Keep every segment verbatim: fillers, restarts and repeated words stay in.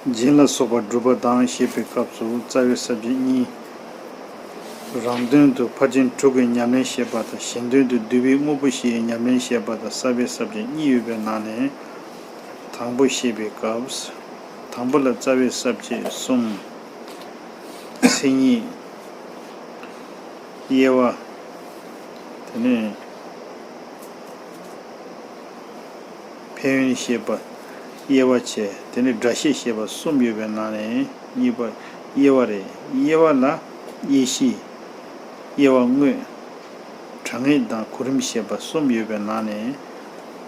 སྦྱིན་ལ་སོགས་པ་སྒྲུབ་པ་དང་ཞེས་པའི་སྐབས་སུ་རྩ་བའི་ས་བཅད་གཉིས། རང་དོན་དུ་ཕར་ཕྱིན་དྲུག་གི་ཉམས་ལེན་བཤད་པ་དང་གཞན་དོན་དུ་བསྡུ་བའི་དངོས་པོ་བཞིའི་ཉམས་ལེན་བཤད་པ་དང་རྩ་བའི་ས་བཅད་གཉིས་ཡོད་པའི་ནང་ནས། དང་པོ་བཤད་པའི་སྐབས། དང་པོ་ལ་རྩ་བའི་ས་བཅད་གསུམ། མཚན་ཉིད། དབྱེ་བ། དེ་ནས་ཕན་ཡོན་བཤད་པ། དབྱེ་བ་བྱས། དེ་ནས་སྒྲ་བཤད་བཤད་པ་གསུམ་ཡོད་པའི་ནང་ནས་གཉིས་པ་དབྱེ་བ་རེད། དབྱེ་བ་ལ་དབྱེ་གཞི། དབྱེ་བ་དངོས། དྲང་ངེས་དང་གོ་རིམ་བཤད་པ་གསུམ་ཡོད་པའི་ནང་ནས།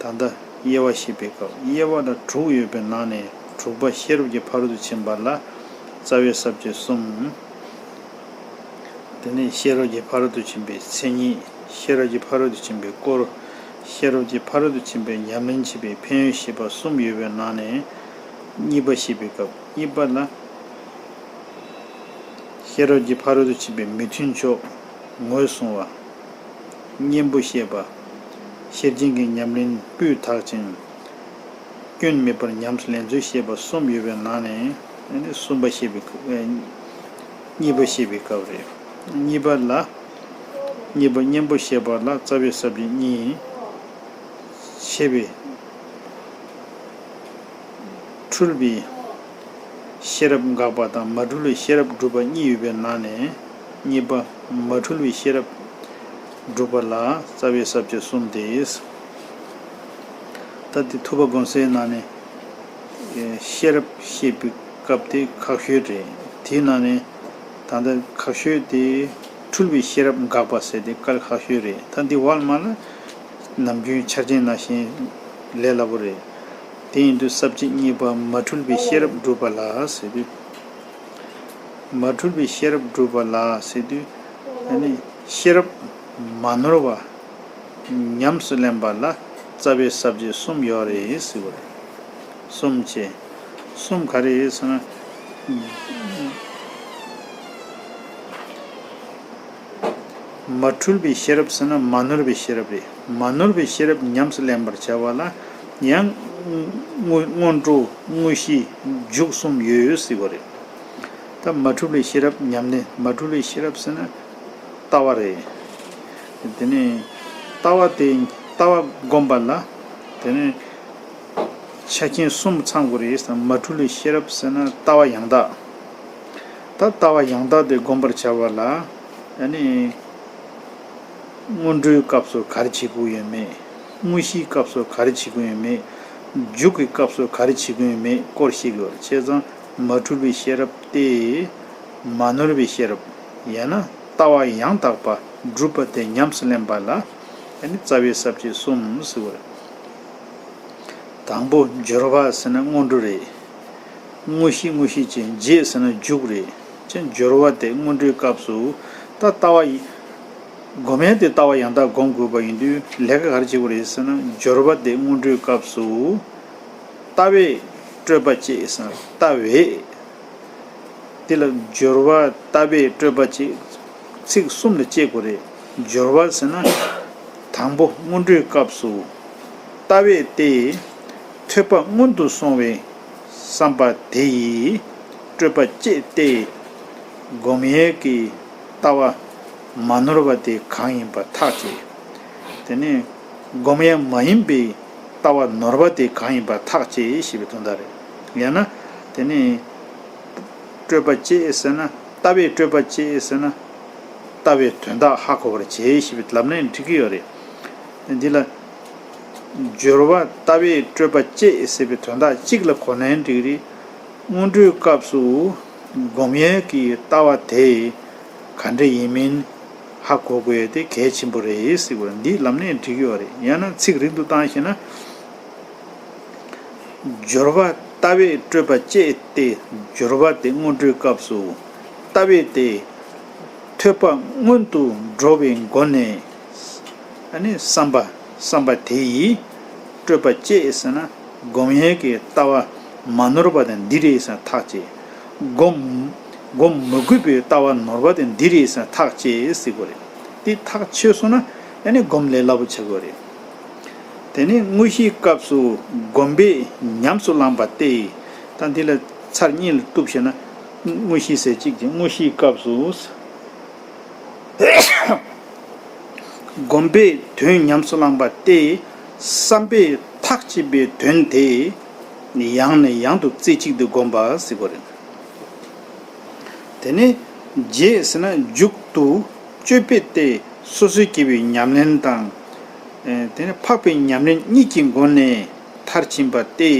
ད་ལྟ་དབྱེ་བ་བཤད་པའི་སྐབས་དབྱེ་བ་ལ་དྲུག་ཡོད་པའི་ནང་ནས་དྲུག་པ་ཤེས་རབ་ཀྱི་ཕ་རོལ་ཏུ་ཕྱིན་པ་ལ་རྩ་བའི་ས་བཅད་གསུམ། དེ་ནས་ཤེས་རབ་ཀྱི་ཕ་རོལ་ཏུ་ཕྱིན་པའི་མཚན་ཉིད། ཤེས་རབ་ཀྱི་ཕ་རོལ་ཏུ་ཕྱིན་པའི་སྐོར། ཤེས་རབ་ཀྱི་ཕ་རོལ་ཏུ་ཕྱིན་པའི་ཉམས་ལེན་བྱེད་པའི་ཕན་ཡོན་བཤད་པ་གསུམ་ཡོད་པའི་ནང་ནས་གཉིས་པ་བཤད་པའི་སྐབས་གཉིས་པ་ལ། ཤེས་རབ་ཀྱི་ཕ་རོལ་ཏུ་ཕྱིན་པའི་མི་མཐུན་ཕྱོགས་ངོས་བཟུང་བ། གཉེན་པོ་བཤད་པ། ཤེར་ཕྱིན་གྱི་ཉམས་ལེན་སྤུས་དག་ཅིང་། སྐྱོན་མེད་པར་ཉམས་སུ་ལེན་ཚུལ་བཤད་པ་གསུམ་ཡོད་པའི་ནང་ནས་ཨ་ནི་གསུམ་པ་བཤད་པའི་སྐབས། ཨེ། གཉིས་པ་བཤད་པའི་སྐབས་རེད། གཉིས་པ་ལ། གཉིས་པ་གཉེན་པོ་བཤད་པ་ལ་རྩ་བའི་ས་བཅད་གཉིས། འཆད་པའི་འཁྲུལ་པའི་ཤེས་རབ་འགག་པ་དང་མ་འཁྲུལ་བའི་ཤེས་རབ་སྒྲུབ་པ་གཉིས་ཡོད་པའི་ནང་ནས་གཉིས་པ་མ་འཁྲུལ་བའི་ཤེས་རབ་སྒྲུབ་པ་ལ་རྩ་བའི་ས་བཅད་གསུམ་སྟེ། ད་ལྟའི་ཐུབ་པ་སྒོམ་གསལ་ནང་ནས་ཤེས་རབ་བཤད་པའི་སྐབས་དེ་ཁག་ཤོས་རེད། དེའི་ནང་ནས་ད་ལྟ་ཁག་ཤོས་དེ་འཁྲུལ་བའི་ཤེས་རབ་འགག་པ་ཟེར་དེ་དཀའ་ལས་ཁག་ཤོས་རེད། ད་འདི་བར་མ་ལ། ནམ་རྒྱུན་ཆ་རྐྱེན་ནང་བཞིན་ལས་སླ་པོ་རེད། དེ་ཡིན་དུས་ས་བཅད་གཉིས་པ་མ་འཁྲུལ་བའི་ཤེས་རབ་སྒྲུབ་པ་ལ་ཟེར་དུས། མ་འཁྲུལ་བའི་ཤེས་རབ་སྒྲུབ་པ་ལ་ཟེར་དུས། ཨ་ནི་ཤེས་རབ་མ་ནོར་བ་ཉམས་སུ་ལེན་པ་ལ་རྩ་བའི་ས་བཅད་གསུམ་ཡོད་རེད་ཟེར་བ་རེད། གསུམ་བྱས། གསུམ་ག་རེ་རེད་ཟེར་ན། མ་འཁྲུལ་བའི་ཤེས་རབ་ཟེར་ན་མ་ནོར་བའི་ཤེས་རབ་རེད། མ་ནོར་བའི་ཤེས་རབ་ཉམས་སུ་ལེན་པར་བྱ་བ་ལ་ཡང་སྔོན་སྔོན་འགྲོ་དངོས་གཞི་མཇུག་གསུམ་ཡོད་ཟེར་བ་རེད། ད་མ་འཁྲུལ་བའི་ཤེས་རབ་ཉམས་ལེན། མ་འཁྲུལ་བའི་ཤེས་རབ་ཟེར་ན་ལྟ་བ་རེད། དེ་ནས་ལྟ་བ་དེ་ལྟ་བ་སྒོམ་པ་ལ་དེ་ནས་ཆ་རྐྱེན་གསུམ་ཚང་དགོས་རེད། མ་འཁྲུལ་བའི་ཤེས་རབ་ཟེར་ན་ལྟ་བ་ཡང་དག་ད་ལྟ་བ་ཡང་དག་དེ་སྒོམ་པར་བྱ་བ་ལ་ཨ་ནི་སྔོན་འགྲོའི་སྐབས་སུ་ག་རེ་བྱེད་དགོས་ཡོད་མེད། དངོས་གཞིའི་སྐབས་སུ་ག་རེ་བྱེད་དགོས་ཡོད་མེད། མཇུག་གི་སྐབས་སུ་ག་རེ་བྱེད་དགོས་ཡོད་མེད་སྐོར་ཤེས་དགོས་རེད། བྱས་ཙང་མ་འཁྲུལ་བའི་ཤེས་རབ་སྟེ། མ་ནོར་བའི་ཤེས་རབ། ཡང་ན་ལྟ་བ་ཡང་དག་པ་སྒྲུབ་པ་དེ་ཉམས་སུ་ལེན་པ་ལ་ཨ་ནི་རྩ་བའི་ས་བཅད་གསུམ་ཟེར་བ་རེད། དང་པོ་སྦྱོར་བ་ཟེར་ན་སྔོན་འགྲོ་རེད། དངོས་གཞི་དངོས་གཞི་ཅན། རྗེས་ཟེར་ན་མཇུག་རེད། ཅན་སྦྱོར་བ་དེ་སྔོན་འགྲོའི་སྐབས་སུ་ད་ལྟ་བ་ཡི་སྒོམ་ཡས་དེ་ལྟ་བ་ཡང་དག་སྒོམ་དགོས་པ་ཡིན་དུས་ལས་ཀ་ག་རེ་བྱེད་དགོས་རེད་ཟེར་ན་སྦྱོར་བ་དེ་སྔོན་འགྲོའི་སྐབས་སུ་ལྟ་བས་སྤྲོས་པ་བཅད་ཟེར་ན་ལྟ་བས། དེ་ལ་སྦྱོར་བ་ལྟ་བས་སྤྲོས་པ་བཅད། ཚིག་གསུམ་ལ་དཔྱད་དགོས་རེད། སྦྱོར་བ་ཟེར་ན། དང་པོ་སྔོན་འགྲོའི་སྐབས་སུ་ལྟ་བས་ཏེ། ཐོས་པ་སྔོན་དུ་སོང་བའི་བསམ་པ་དེ་ཡིས་སྤྲོས་པ་བཅད་དེ། སྒོམ་ཡས་ཀྱི་ལྟ་བ་མ་ནོར་བ་དེ་གང་ཡིན་པ་ཐག་བཅད། དེ་ནས་སྒོམ་ཡས་མ་ཡིན་པའི་ལྟ་བ་ནོར་བ་དེ་གང་ཡིན་པ་ཐག་བཅད་ཞེས་པའི་དོན་དག་རེད། ཡང་ན་དེ་ནས་སྤྲོས་པ་བཅད་ཟེར་ན། ལྟ་བས་སྤྲོས་པ་བཅད་ཟེར་ན། ལྟ་བའི་དོན་དག་ཧ་གོ་བར་བྱེད་ཞེས་པའི་ལབ་ནའང་འགྲིག་གི་ཡོད་རེད། འདི་ལ་སྦྱོར་བ་ལྟ་བས་སྤྲོས་པ་བཅད་ཟེར་བའི་དོན་དག་གཅིག་ལ་གོ་ནའང་འགྲིག་རེད། སྔོན་འགྲོའི་སྐབས་སུ་སྒོམ་ཡས་ཀྱི་ལྟ་བ་དེ་ག་འདྲ་ཡིན་མིན་ཧ་གོ་དགོས་དེ་གལ་ཆེན་པོ་རེད་ཟེར་བ་འདི་ལབ་ནའང་འགྲིག་གི་ཡོད་རེད། ཡང་ན་ཚིག་རིང་དུ་བཏང་ཞེ་ན། སྦྱོར་བ་ལྟ་བས་སྤྲོས་པ་བཅད་དེ། སྦྱོར་བ་དེ་སྔོན་འགྲོའི་སྐབས་སུ་ལྟ་བས་ཏེ། ཐོས་པ་སྔོན་དུ་འགྲོ་བའི་སྒོ་ནས་ཨ་ནི་བསམ་པ་བསམ་པ་དེ་ཡིས་སྤྲོས་པ་བཅད་ཟེར་ན་སྒོམ་ཡས་ཀྱི་ལྟ་བ་མ་ནོར་བ་དེ་འདི་རེད་ཟེར་ཐག་བཅད། སྒོམ་སྒོམ་མི་དགོས་པའི་ལྟ་བ་ནོར་བ་དེ་འདི་རེད་ཟེར་ཐག་བཅད་ཟེར་དགོས་རེད། དེ་ཐག་ཆོད་སོང་ན་ཨ་ནི་སྒོམ་ལས་སླ་པོ་ཆགས་དགོས་རེད། དེ་ནས་དངོས་གཞིའི་སྐབས་སུ་སྒོམ་པས་ཉམས་སུ་བླངས་པ་སྟེ། ད་འདི་ལ་ ཚར་གཉིས་ལ་གཏུབ་བྱས་ན། དངོས་གཞི་ཟེར་གཅིག་ཅིང་དངོས་གཞིའི་སྐབས་སུ། སྒོམ་པས་དོན་ཉམས་སུ་བླངས་པ་སྟེ། བསམ་པས་ཐག་བཅད་པའི་དོན་དེ་ཡང་ནས་ཡང་དུ་རྩེ་གཅིག་ཏུ་བསྒོམ་པ་ཟེར་གོ་རེད། དེ་ནས་རྗེས་ཟེར་ན་མཇུག་ཏུ་དཔྱོད་པས་ཏེ་སོ་སོའི་སྐྱེ་བོའི་ཉམས་ལེན་དང་། ཨེ་དེ་ནས་འཕགས་པའི་ཉམས་ལེན་གཉིས་ཀྱི་སྒོ་ནས་མཐར་ཕྱིན་པ་སྟེ།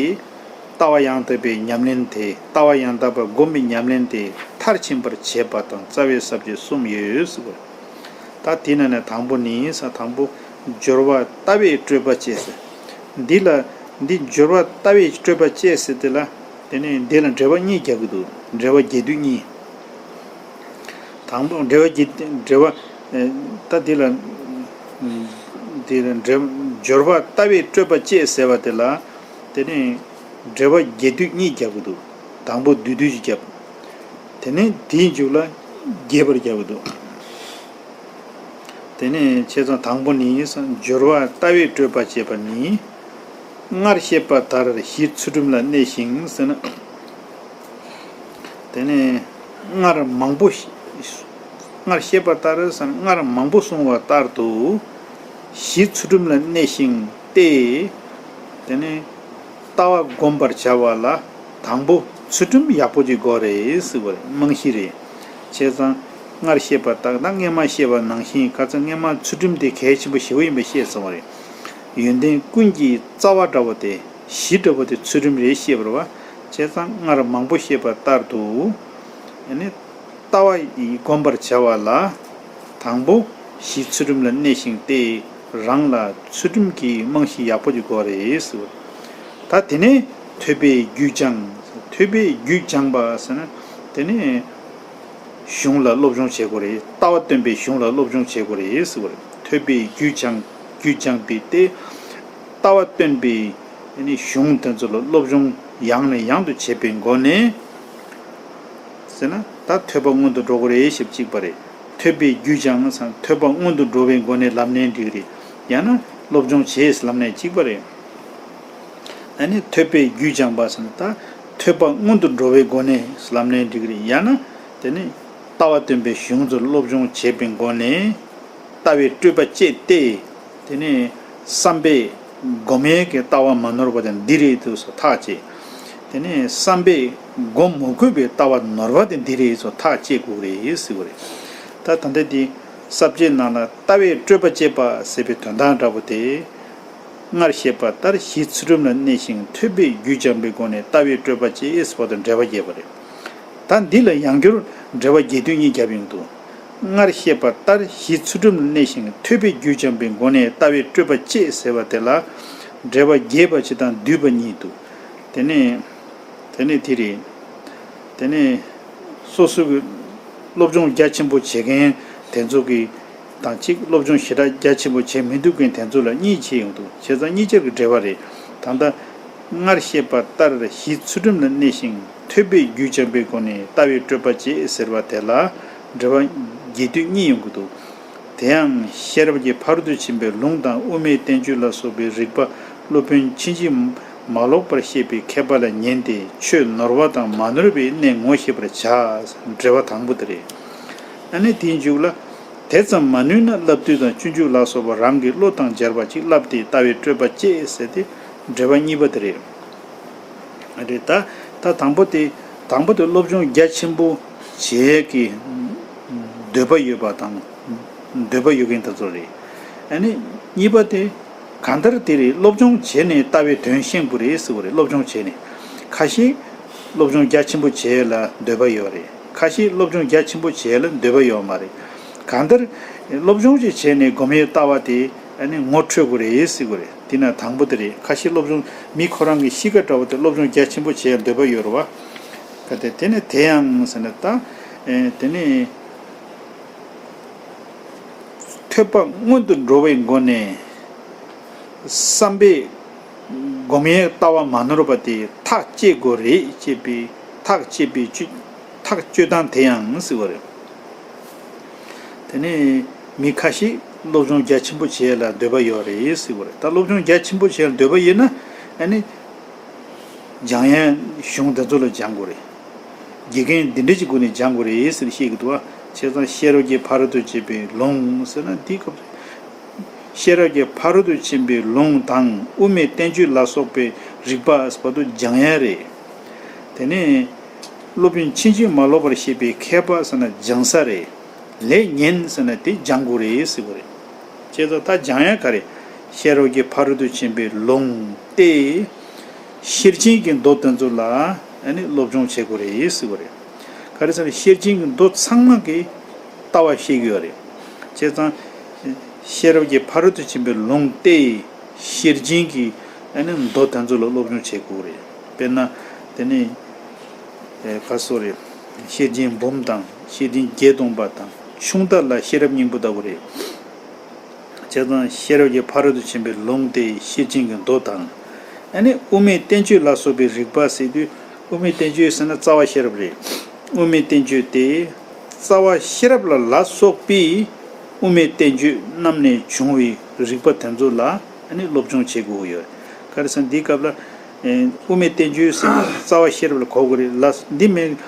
ལྟ་བ་ཡང་དག་པའི་ཉམས་ལེན་དེ། ལྟ་བ་ཡང་དག་པར་བསྒོམ་པའི་ཉམས་ལེན་དེ་མཐར་ཕྱིན་པར་བྱེད་པ་དང་རྩ་བའི་ས་བཅད་གསུམ་ཡོད་ཟེར་བ། ད་དེ་ནང་ནས་དང་པོ་ནི་ས་དང་པོ་སྦྱོར་བ་ལྟ་བས་སྤྲོས་པ་བཅད་ཟེར། འདི་ལ་འདི་སྦྱོར་བ་ལྟ་བས་སྤྲོས་པ་བཅད་ཟེར་དེ་ལ། དེ་ནས་འདི་ལ་འགྲེལ་པ་གཉིས་རྒྱག་གི་འདུག་འགྲེལ་པ་རྒྱས་བསྡུས་གཉིས། དང་པོ་འགྲེལ་པ་རྒྱས་འགྲེལ་པ། ཨེ་ད་འདི་ལ། འདི་ལ་འགྲེལ་སྦྱོར་བ་ལྟ་བས་སྤྲོས་པ་བཅད་ཟེར་བ་དེ་ལ། དེ་ནས་འགྲེལ་པ་རྒྱས་བསྡུས་གཉིས་རྒྱག་གི་འདུག་དང་པོ་བསྡུས་བསྡུས་ཤིག་རྒྱབ། དེ་ནས་དེའི་མཇུག་ལ་རྒྱས་པར་རྒྱག་གི་འདུག་དེ་ནས་བྱས་ཙང་དང་པོ་ནི་སྦྱོར་བ་ལྟ་བས་སྤྲོས་པ་བཅད་པ་ནི། སྔར་བཤད་པ་ལྟར་གཞི་ཚུལ་ཁྲིམས་ལ་གནས་ཤིང་ཟེར་ན། དེ་ནས་སྔར་མང་པོ་ཞིག་སྔར་བཤད་པ་ལྟར་ཟེར་ན་སྔར་མང་པོ་གསུངས་པ་ལྟར་དུ་གཞི་ཚུལ་ཁྲིམས་ལ་གནས་ཤིང་སྟེ། དེ་ནས་ལྟ་བ་བསྒོམ་པར་བྱ་བ་ལ་དང་པོ་ཚུལ་ཁྲིམས་ཡག་པོ་ཅིག་དགོས་རེད་ཟེར་བ་རེད། རྨང་གཞི་རེད། བྱས་ཙང་སྔར་བཤད་པ་ལྟར་ན་སྔས་མ་བཤད་པ་ནང་བཞིན་ག་ཚོད་སྔས་མ་ཚུལ་ཁྲིམས་དེ་གལ་ཆེན་པོ་ཞེ་པོ་ཡིན་པ་བཤད་སོང་བ་རེད། ཡོན་ཏན་ཀུན་གྱི་རྩ་བ་འདྲ་བོ་དེ་གཞི་འདྲ་བོ་དེ་ཚུལ་ཁྲིམས་རེད་བཤད་པ་རེད་བ། བྱས་ཙང་སྔར་མང་པོ་བཤད་པ་ལྟར་དུ། ཨ་ནི། ལྟ་བ་ཡིས་བསྒོམ་པར་བྱ་བ་ལ། དང་པོ་གཞི་ཚུལ་ཁྲིམས་ལ་གནས་ཤིང་སྟེ། རང་ལ་ཚུལ་ཁྲིམས་ཀྱི་རྨང་གཞི་ཡག་པོ་ཅིག་དགོས་རེད་ཟེར། ད་དེ་ནས་ཐོས་པའི་རྒྱུད་སྦྱང་། ཐོས་པའི་རྒྱུད་སྦྱང་པ་ཟེར་ན། དེ་ནས་གཞུང་ལ་སློབ་སྦྱོང་བྱེད་དགོས་རེད། ལྟ་བ་སྟོན་པའི་གཞུང་ལ་སློབ་སྦྱོང་བྱེད་དགོས་རེད་ཟེར། ཐོས་པའི་རྒྱུད་སྦྱང་རྒྱུད་སྦྱང་པའི་སྟེ། ལྟ་བ་སྟོན་པའི་གཞུང་དེ་ཚོ་ལ་སློབ་སྦྱོང་ཡང་ནས་ཡང་དུ་བྱེད་པའི་སྒོ་ནས། ཟེར་ན་ད་ཐོས་པ་སྔོན་དུ་འགྲོ་གི་རེད་ཞེས་གཅིག་པ་རེད། ཐོས་པའི་རྒྱུད་སྦྱང་ཟེར་ན་ཐོས་པ་སྔོན་དུ་འགྲོ་བའི་སྒོ་ནས་ལམ་ནས་འགྲིག་རེད། ཡང་ན་སློབ་སྦྱོང་བྱེད་ལམ་ནས་གཅིག་པ་རེད། ཨ་ནི་ཐོས་པའི་རྒྱུད་སྦྱང་པ་ཟེར་ན་ད་ཐོས་པ་སྔོན་དུ་འགྲོ་བའི་སྒོ་ནས་ལམ་ནས་འགྲིག་རེད། ཡང་ན་དེ་ནི་ལྟ་བ་སྟོན་པའི་གཞུང་ཚོར་སློབ་སྦྱོང་བྱེད་པའི་སྒོ་ནས་ལྟ་བའི་སྤྲོས་པ་བཅད་དེ། དེ་ནས་བསམ་པས་སྒོམ་ཡས་ཀྱི་ལྟ་བ་མ་ནོར་བ་དེ་འདི་རེད་དུ་སོ་ཐག་བཅད། དེ་ནས་བསམ་པས་སྒོམ་མི་དགོས་པའི་ལྟ་བ་ནོར་བ་དེ་འདི་རེད་སོ་ཐག་བཅད་དགོས་རེད་ཟེར་བ་རེད། ད་ད་ལྟ་འདི་ས་བཅད་ནང་ལ་ལྟ་བས་སྤྲོས་པ་བཅད་པ་ཟེར་བའི་དོན་དག་འདྲ་པོ་དེ། སྔར་བཤད་པ་ལྟར་གཞི་ཚུལ་ཁྲིམས་ལ་གནས་ཤིང་ཐོས་པས་རྒྱུད་སྦྱངས་པའི་སྒོ་ནས་ལྟ་བས་སྤྲོས་པ་བཅད་ཟེར་བ་དང་འགྲེལ་པ་རྒྱས་པ་རེད། ད་འདི་ལ་ཡང་བསྐྱར་འགྲེལ་པ་རྒྱས་བསྡུས་གཉིས་བརྒྱབ་ཡོང་དུས། སྔར་བཤད་པ་ལྟར་གཞི་ཚུལ་ཁྲིམས་ལ་གནས་ཤིང་ཐོས་པས་རྒྱུད་སྦྱངས་པའི་སྒོ་ནས་ལྟ་བས་སྤྲོས་པ་བཅད་ཟེར་བ་དེ་ལ་འགྲེལ་པ་རྒྱས་པ་གཅིག་དང་བསྡུས་པ་གཉིས་འདུག་དེ་ནས་དེ་ནས་དེ་རེད། དེ་ནས་སོ་སོ་གི་སློབ་སྦྱོང་རྒྱ་ཆེན་པོ་བྱེད་མཁན་དེ་ཚོ་གི་དང་གཅིག་སློབ་སྦྱོང་ཞེ་དྲག་རྒྱ་ཆེན་པོ་བྱེད་མི་ཐུབ་མཁན་དེ་ཚོ་ལ་གཉིས་ཕྱེ་ཡོང་འདུག་བྱས་ཙང་གཉིས་ཆར་གྱི་འབྲེལ་བ་རེད། ད་ལྟ་སྔར་བཤད་པ་ལྟར་གཞི་ཚུལ་ཁྲིམས་ལ་གནས་ཤིང་ཐོས་པས་རྒྱུད་སྦྱངས་པའི་སྒོ་ནས་ལྟ་བས་སྤྲོས་པ་བཅད་ཟེར་བ་དེ་ལ་འབྲེལ་བ་རྒྱས་བསྡུས་གཉིས་ཡོང་གི་འདུག་དེ་ཡང་ཤེས་རབ་ཀྱི་ཕ་རོལ་ཏུ་ཕྱིན་པའི་ལུང་དང་དབུ་མའི་བསྟན་བཅོས་ལ་སོགས་པའི་རིགས་པ་སློབ་དཔོན་ཕྱིན་ཅི་མ་ལོག་པར་བཤད་པའི་མཁས་པ་ལ་ཉན་ཏེ་ཆོས་ནོར་བ་དང་མ་ནོར་བའི་གནས་ངོ་ཤེས་པར་བྱ། འགྲེལ་པ་དང་པོ་དེ་རེད། ཨ་ནི་དེའི་མཇུག་ལ། དེ་ཙམ་མ་ནུས་ན་བསླབ་བཏུས་དང་སྤྱོད་འཇུག་ལ་སོགས་པ་རང་གི་བློ་དང་སྦྱར་བ་ཅིག་བསླབས་ཏེ་ལྟ་བའི་སྤྲོས་པ་བཅད་ཟེར་ཏེ་འགྲེལ་པ་གཉིས་པ་དེ་རེད། རེད་ད། ད་དང་པོ་དེ་དང་པོ་དེ་སློབ་སྦྱོང་རྒྱ་ཆེན་པོ་བྱེད་ཀྱི་འདོད་པ་ཡོད་པ་དང་། འདོད་པ་ཡོད་མཁན་དེ་ཚོ་རེད། ཨ་ནི་གཉིས་པ་དེ་གང་ལྟར་དེ་རེད། སློབ་སྦྱོང་བྱས་ནས་ལྟ་བའི་དོན་ཤེས་དགོས་རེད་ཟེར་བ་རེད། སློབ་སྦྱོང་བྱས་ནས་ཁ་ཤས་སློབ་སྦྱོང་རྒྱ་ཆེན་པོ་བྱེད་ལ་འདོད་པ་ཡོད་རེད། ཁ་ཤས་སློབ་སྦྱོང་རྒྱ་ཆེན་པོ་བྱེད་ལ་འདོད་པ་ཡོད་མ་རེད། གང་ལྟར་སློབ་སྦྱོང་ཅིག་བྱས་ནས་སྒོམ་ཡས་ལྟ་བ་དེ་ཨ་ནི་ངོ་འཕྲོད་དགོས་རེད་ཟེར་དགོས་རེད། དེ་ན་དང་པོ་དེ་རེད། ཁ་ཤས་སློབ་སྦྱོང་མི་ཁོ་རང་གི་གཤིས་ཀ་འདྲ་བོ་དེ་སློབ་སྦྱོང་རྒྱ་ཆེན་པོ་བྱེད་ཡ་འདོད་པ་ཡོད་རེད་བ། ག་དེ་དེ་ནས་དེ་ཡང་ཟེར་ན་ད། ཨེ་དེ་ནས་ཐོས་པ་སྔོན་དུ་འགྲོ་བའི་སྒོ་ནས་བསམ་པས་སྒོམ་ཡས་ལྟ་བ་མ་ནོར་བ་དེ་ཐག་བཅད་དགོས་རེད་ཅེས་པའི་ཐག་བཅད་པའི་བཅོས་ཐག་གཅོད་སྟངས་དེ་ཡང་ཟེར་བ་རེད། དེ་ནས་མི་ཁ་ཤས་སློབ་སྦྱོང་རྒྱ་ཆེན་པོ་བྱེད་ཡ་ལ་འདོད་པ་ཡོད་རེད་ཟེར་བ་རེད། ད་སློབ་སྦྱོང་རྒྱ་ཆེན་པོ་བྱེད་ཡ་ལ་འདོད་པ་ཡོད་ན་ཨ་ནི་ སྦྱང་ཡག་གཞུང་དེ་ཚོ་ལ་སྦྱང་དགོས་རེད། དགེ་རྒན་འདི་འདྲ་ཅིག་སྒོ་ནས་སྦྱང་དགོས་རེད་ཟེར་བཤད་ཀྱི་འདུག་བ། བྱས་ཙང་ཤེས་རབ་ཀྱི་ཕ་རོལ་ཏུ་ཕྱིན་པའི་ལུང་ཟེར་ན་འདིའི་སྐབས་སུ། ཤེས་རབ་ཀྱི་ཕ་རོལ་ཏུ་ཕྱིན་པའི་ལུང་དང་དབུ་མའི་བསྟན་བཅོས་ལ་སོགས་པའི་རིགས་པ་བར་དུ་སྦྱང་ཡག་རེད། དེ་ནས་སློབ་དཔོན་ཕྱིན་ཅི་མ་ལོག་པར་བཤད་པའི་མཁས་པ་ཟེར་ན་སྦྱང་ས་རེད། ལས་ཉན་ཟེར་ན་དེ་སྦྱང་དགོས་རེད་ཟེར་བ་རེད། བྱས་ཙང་ད་སྦྱང་ཡག་ག་རེ། ཤེས་རབ་ཀྱི་ཕ་རོལ་ཏུ་ཕྱིན་པའི་ལུང་སྟེ། ཤེར་ཕྱིན་གྱི་མདོ་དེ་ཚོ་ལ་ཨ་ནི་སློབ་སྦྱོང་བྱེད་དགོས་རེད་ཟེར་བ་རེད། ག་རེ་ཟེར་ན་ཤེར་ཕྱིན་གྱི་མདོ་ཚང་མ་གི་ལྟ་བ་བཤད་ཀྱི་ཡོད་རེད། བྱས་ཙང་། ཤེས་རབ་ཀྱི་ཕ་རོལ་ཏུ་ཕྱིན་པའི་ལུང་སྟེ། ཤེར་ཕྱིན་གྱི་ཨ་ནི་མདོ་དེ་ཚོ་ལ་སློབ་སྦྱོང་བྱེད་དགོས་རེད། དཔེར་ན། དེ་ནི། ཨེ་ག་སོ་རེད། ཤེར་ཕྱིན་འབུམ་དང་ཤེར་ཕྱིན་བརྒྱད་སྟོང་པ་དང་ཆུང་མཐའ་ལ་ཤེས་རབ་སྙིང་པོ་ལྟ་བུ་རེད། བྱས་ཙང་ཤེས་རབ་ཀྱི་ཕ་རོལ་ཏུ་ཕྱིན་པའི་ལུང་སྟེ་ཤེར་ཕྱིན་གྱི་མདོ་དང་། ཨ་ནི་དབུ་མའི་བསྟན་བཅོས་ལ་སོགས་པའི་རིགས་པ་ཟེར་དུས་དབུ་མའི་བསྟན་བཅོས་ཟེར་ན་རྩ་བ་ཤེས་རབ་རེད། དབུ་མའི་བསྟན་བཅོས་ཏེ། རྩ་བ་ཤེས་རབ་ལ་ལ་སོགས་པའི་དབུ་མའི་བསྟན་བཅོས་རྣམས་ནས་བྱུང་བའི་རིགས་པ་དེ་ཚོ་ལ་ཨ་ནི་སློབ་སྦྱོང་བྱེད་དགོས་ཡོད། ག་རེ་ཟེར་ན་འདིའི་སྐབས་ལ། ཨེ་དབུ་མའི་བསྟན་བཅོས་ཟེར་ན་རྩ་བ་ཤེས་རབ་ལ་གོ་དགོས་རེད་ལ། འདི་མིན།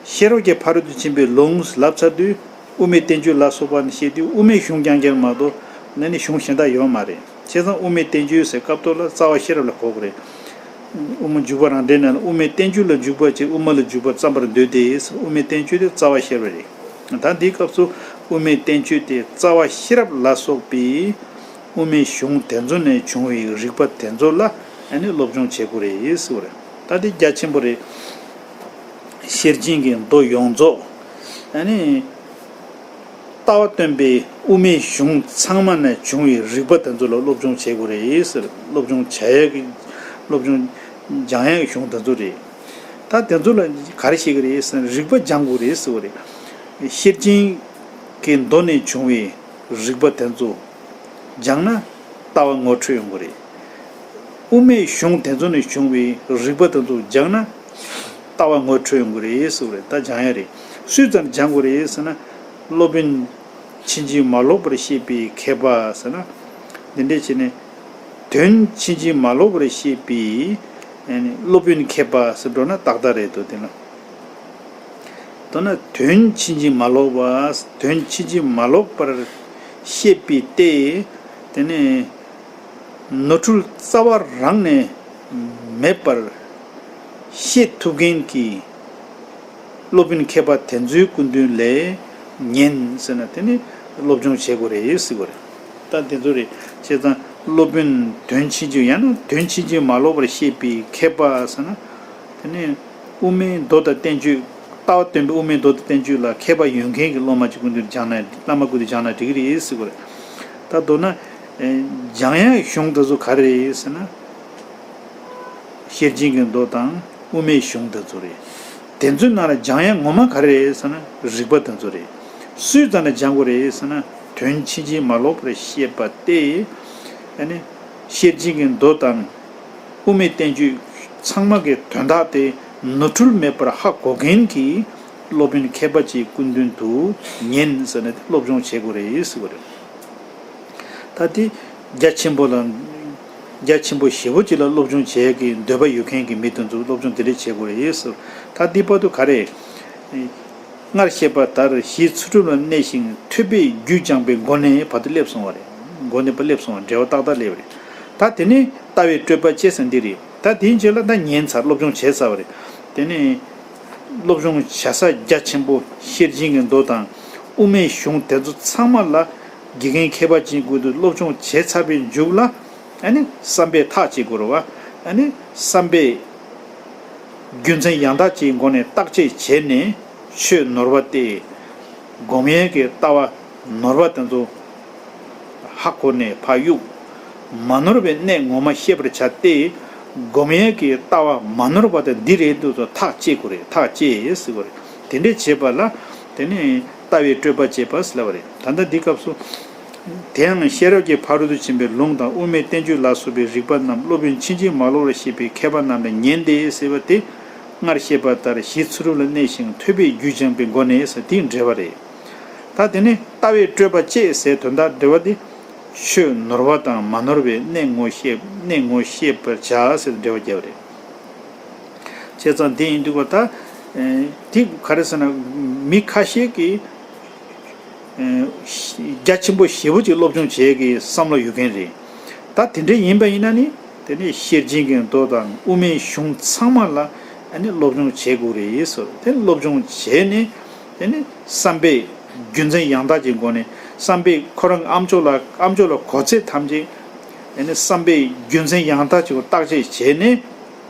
ཤེས་རབ་ཀྱི་ཕ་རོལ་ཏུ་ཕྱིན་པའི་ལུང་ལབ་ཚར་དུས། དབུ་མའི་བསྟན་བཅོས་ལ་སོགས་པ་ནི་བཤད་དུས་དབུ་མའི་གཞུང་རྐྱང་རྐྱང་མ་གཏོགས་ནི་ནི་གཞུང་གཞན་དག་ཡོད་མ་རེད། བྱས་ཙང་དབུ་མའི་བསྟན་བཅོས་ཟེར་སྐབས་ཐོག་ལ་རྩ་བ་ཤེས་རབ་ལ་གོ་དགོས་རེད། དབུ་མ་འཇུག་པ་རང་འགྲེལ་ནང་ལ་དབུ་མའི་བསྟན་བཅོས་ལ་འཇུག་པ་ཅེས་དབུ་མ་ལ་འཇུག་པ་བརྩམ་པར་འདོད་དེ། དབུ་མའི་བསྟན་བཅོས་དེ་རྩ་བ་ཤེས་རབ་རེད། ད་འདིའི་སྐབས་སུ་དབུ་མའི་བསྟན་བཅོས་དེ་རྩ་བ་ཤེས་རབ་ལ་སོགས་པའི་དབུ་མའི་གཞུང་དེ་ཚོ་ནས་བྱུང་བའི་རིགས་པ་དེ་ཚོ་ལ་ཨ་ནི་སློབ་སྦྱོང་བྱེད་དགོས་རེད་ཟེར་བ་རེད། ད་འདི་རྒྱ་ཆེན་པོ་རེད། ཤེར་ཕྱིན་གྱི་མདོ་ཡོངས་རྫོགས་ཨ་ནི། ལྟ་བ་སྟོན་པའི་དབུ་མའི་གཞུང་ཚང་མ་ནས་བྱུང་བའི་རིགས་པ་དེ་ཚོ་ལ་སློབ་སྦྱོང་བྱེད་དགོས་རེད་ཟེར། སློབ་སྦྱོང་བྱ་ཡག་གི། སློབ་སྦྱོང་སྦྱང་ཡག་གི་གཞུང་དེ་ཚོ་རེད། ད་དེ་ཚོ་ལ་ག་རེ་བཤད་ཀྱི་རེད་ཟེར་ན་རིགས་པ་སྦྱང་དགོས་རེད་ཟེར་བ་རེད། ཤེར་ཕྱིན་གྱི་མདོ་ནས་བྱུང་བའི་རིགས་པ་དེ་ཚོ་སྦྱངས་ན་ལྟ་བ་ངོ་འཕྲོད་ཡོང་གི་རེད། དབུ་མའི་གཞུང་དེ་ཚོ་ནས་བྱུང་བའི་རིགས་པ་དེ་ཚོ་སྦྱངས་ན་ལྟ་བ་ངོ་འཕྲོད་ཡོང་གི་རེད་ཟེར་བ་རེད། ད་སྦྱང་ཡག་རེད། སུས་ཙམ་སྦྱང་དགོས་རེད་ཟེར་ན། སློབ་དཔོན་ཕྱིན་ཅི་མ་ལོག་པར་བཤད་པའི་མཁས་པ་ཟེར་ན། འདི་འདྲས་བྱས་ནས། དོན་ཕྱིན་ཅི་མ་ལོག་པར་བཤད་པའི་སློབ་དཔོན་མཁས་པ་ཟེར་འགྲོ་ན་ཏག་ཏག་རེད་འདུག་དེ་ལ། མདོར་ན་དོན་ཕྱིན་ཅི་མ་ལོག་པ། དོན་ཕྱིན་ཅི་མ་ལོག་པར་བཤད་པའི་སྟེ། དེ་ནས་ནོར་འཁྲུལ་རྩ་བ་རང་ནས་མེད་པར་བཤད་ཐུབ་མཁན་གྱི་སློབ་དཔོན་མཁས་པ་དེ་ཚོའི་སྐུ་མདུན་ལ་ཉན་ཟེར་ན་དེ་ནི་སློབ་སྦྱོང་བྱེད་དགོས་རེད་ཟེར་བ་རེད། ད་དེ་ཚོ་རེད། བྱས་ཙང་སློབ་དཔོན་དོན་ཕྱིན་ཅི་ཡང་ན་དོན་ཕྱིན་ཅི་མ་ལོག་པར་བཤད་པའི་མཁས་པ་ཟེར་ན། དེ་ནས་དབུ་མའི་མདོ་དང་བསྟན་བཅོས། ལྟ་བ་སྟོན་པའི་དབུ་མའི་མདོ་དང་བསྟན་བཅོས་ལ་མཁས་པ་ཡོད་མཁན་གྱི་སློབ་མ་གཅིག་སྐུ་མདུན་སྦྱངས་ན། བླ་མ་སྐུ་མདུན་སྦྱངས་ན་འགྲིག་གི་རེད་ཟེར་བ་རེད། ད་མདོར་ན། ཨེ་སྦྱང་ཡག་གཞུང་དེ་ཚོ་ག་རེ་རེད་ཟེར་ན། ཤེར་ཕྱིན་གྱི་མདོ་དང་དབུ་མའི་གཞུང་དེ་ཚོ་རེད། དེ་ཚོའི་ནང་ལ་སྦྱང་ཡག་ངོ་མ་ག་རེ་རེད་ཟེར་ན་རིགས་པ་དེ་ཚོ་རེད། སུས་ཙམ་ལ་སྦྱང་དགོས་རེད་ཟེར་ན་དོན་ཕྱིན་ཅི་མ་ལོག་པར་བཤད་པ་སྟེ། ཨ་ནི། ཤེར་ཕྱིན་གྱི་མདོ་དང་། དབུ་མའི་བསྟན་བཅོས་ཚང་མ་གི་དོན་དག་དེ་ནོར་འཁྲུལ་མེད་པར་ཧ་གོ་མཁན་གྱི་སློབ་དཔོན་མཁས་པ་ཅིག་སྐུ་མདུན་དུ་ཉན་ཟེར་ནས་སློབ་སྦྱོང་བྱེད་དགོས་རེད་ཟེར་བ་རེད། ད་དེ་རྒྱ་ཆེན་པོ་ལ། རྒྱ་ཆེན་པོ་ཞེ་པོ་ཅིག་ལ་སློབ་སྦྱོང་བྱེད་ཀྱི་འདོད་པ་ཡོད་མཁན་གྱི་མི་དེ་ཚོ་སློབ་སྦྱོང་དེ་འདྲ་བྱེད་དགོས་རེད་ཟེར། ད་འདི་བར་དུ་ག་རེ། སྔར་བཤད་པ་ལྟར་གཞི་ཚུལ་ཁྲིམས་ལ་གནས་ཤིང་ཐོས་པས་རྒྱུད་སྦྱངས་པའི་སྒོ་ནས་བར་དུ་སླེབས་སོང་བ་རེད། སྒོ་ནས་བར་སླེབས་སོང་བ་འབྲེལ་བ་ཏག་ཏག་སླེབས་རེད། ད་དེ་ནས་ལྟ་བའི་སྤྲོས་པ་བཅད་ཟེར་འདི་རེད། ད་དེའི་རྗེས་ལ་ད་ཉན་ཚར། སློབ་སྦྱོང་བྱས་ཚར་བ་རེད། དེ་ནས་སློབ་སྦྱོང་བྱ་ས་རྒྱ་ཆེན་པོ་ཤེར་ཕྱིན་གྱི་མདོ་དང་དབུ་མའི་གཞུང་དེ་ཚོ་ཚང་མ་ལ་དགེ་རྒན་མཁས་པ་ཅན་ཀུན་ཏུ་སློབ་སྦྱོང་བྱས་ཚར་བའི་མཇུག་ལ། ཨ་ནི་བསམ་པས་ཐག་བཅད་དགོས་རེད་བ། ཨ་ནི་བསམ་པས་རྒྱུ་མཚན་ཡང་དག་ཅིག་སྒོ་ནས་བརྟག་དཔྱད་བྱས་ནས་ཆོས་ནོར་བ་སྟེ། སྒོམ་ཡས་ཀྱི་ལྟ་བ་ནོར་བ་དེ་ཚོ་ཧ་གོ་ནས་ཕར་གཡུག་མ་ནོར་བའི་གནད་ངོ་མ་ཤེས་པར་བྱ་སྟེ། སྒོམ་ཡས་ཀྱི་ལྟ་བ་མ་ནོར་བ་དེ་འདི་རེད་འདུག་ཚོ་ཐག་བཅད་དགོས་རེད། ཐག་བཅད་ཟེར་དགོས་རེད། དེ་འདྲས་བྱེད་པ་ལ་དེ་ནས་ལྟ་བའི་སྤྲོས་པ་བཅད་པ་ཟེར་ལབ་པ་རེད། ད་ལྟ་འདི་སྐབས་སུ། དེ་ཡང་ཤེས་རབ་ཀྱི་ཕ་རོལ་ཏུ་ཕྱིན་པའི་ལུང་དང་དབུ་མའི་བསྟན་བཅོས་ལ་སོགས་པའི་རིགས་པ་རྣམས་སློབ་དཔོན་ཕྱིན་ཅི་མ་ལོག་ལ་བཤད་པའི་མཁས་པ་རྣམས་ལ་ཉན་ཏེ་ཟེར་བ་དེ། སྔར་བཤད་པ་ལྟར་གཞི་ཚུལ་ཁྲིམས་ལ་གནས་ཤིང་ཐོས་པས་རྒྱུད་སྦྱངས་པའི་སྒོ་ནས་ཟེར་དེའི་འགྲེལ་པ་རེད། ད་དེ་ནི་ལྟ་བའི་སྤྲོས་པ་བཅད་ཟེར་དོན་དག་འགྲེལ་པ་དེ། ཆོས་ནོར་བ་དང་མ་ནོར་བའི་གནད་ངོ་ཤེས། གནད་ངོ་ཤེས་པར་བྱ་ཟེར་འགྲེལ་པ་བརྒྱབ་པ་རེད། བྱས་ཙང་དེ་ཡིན་དུས་ཀ་ད། དེ་ག་རེ་ཟེར་ན། མི་ཁ་ཤས་ཀྱིས། རྒྱ་ཆེན་པོ་ཞེ་པོ་ཅིག་སློབ་སྦྱོང་བྱེད་ཀྱི་བསམ་བློ་ཡོད་མཁན་རེད། ད་དེ་འདྲ་ཡིན་པ་ཡིན་ན་ནི། དེ་ནི་ཤེར་ཕྱིན་གྱི་མདོ་དང་དབུ་མའི་གཞུང་ཚང་མ་ལ་ཨ་ནི་སློབ་སྦྱོང་བྱེད་དགོས་རེད་ཟེར། དེ་སློབ་སྦྱོང་བྱས་ནས། དེ་ནི་བསམ་པའི་རྒྱུ་མཚན་ཡང་དག་གི་སྒོ་ནས། བསམ་པའི་ཁོ་རང་ཨ་མཆོག་ལ། ཨ་མཆོག་ལ་གོ་ཚད་ཐམས་ཅད། དེ་ནི་བསམ་པའི་རྒྱུ་མཚན་ཡང་དག་ཅིག་བརྟག་དཔྱད་བྱས་ནས།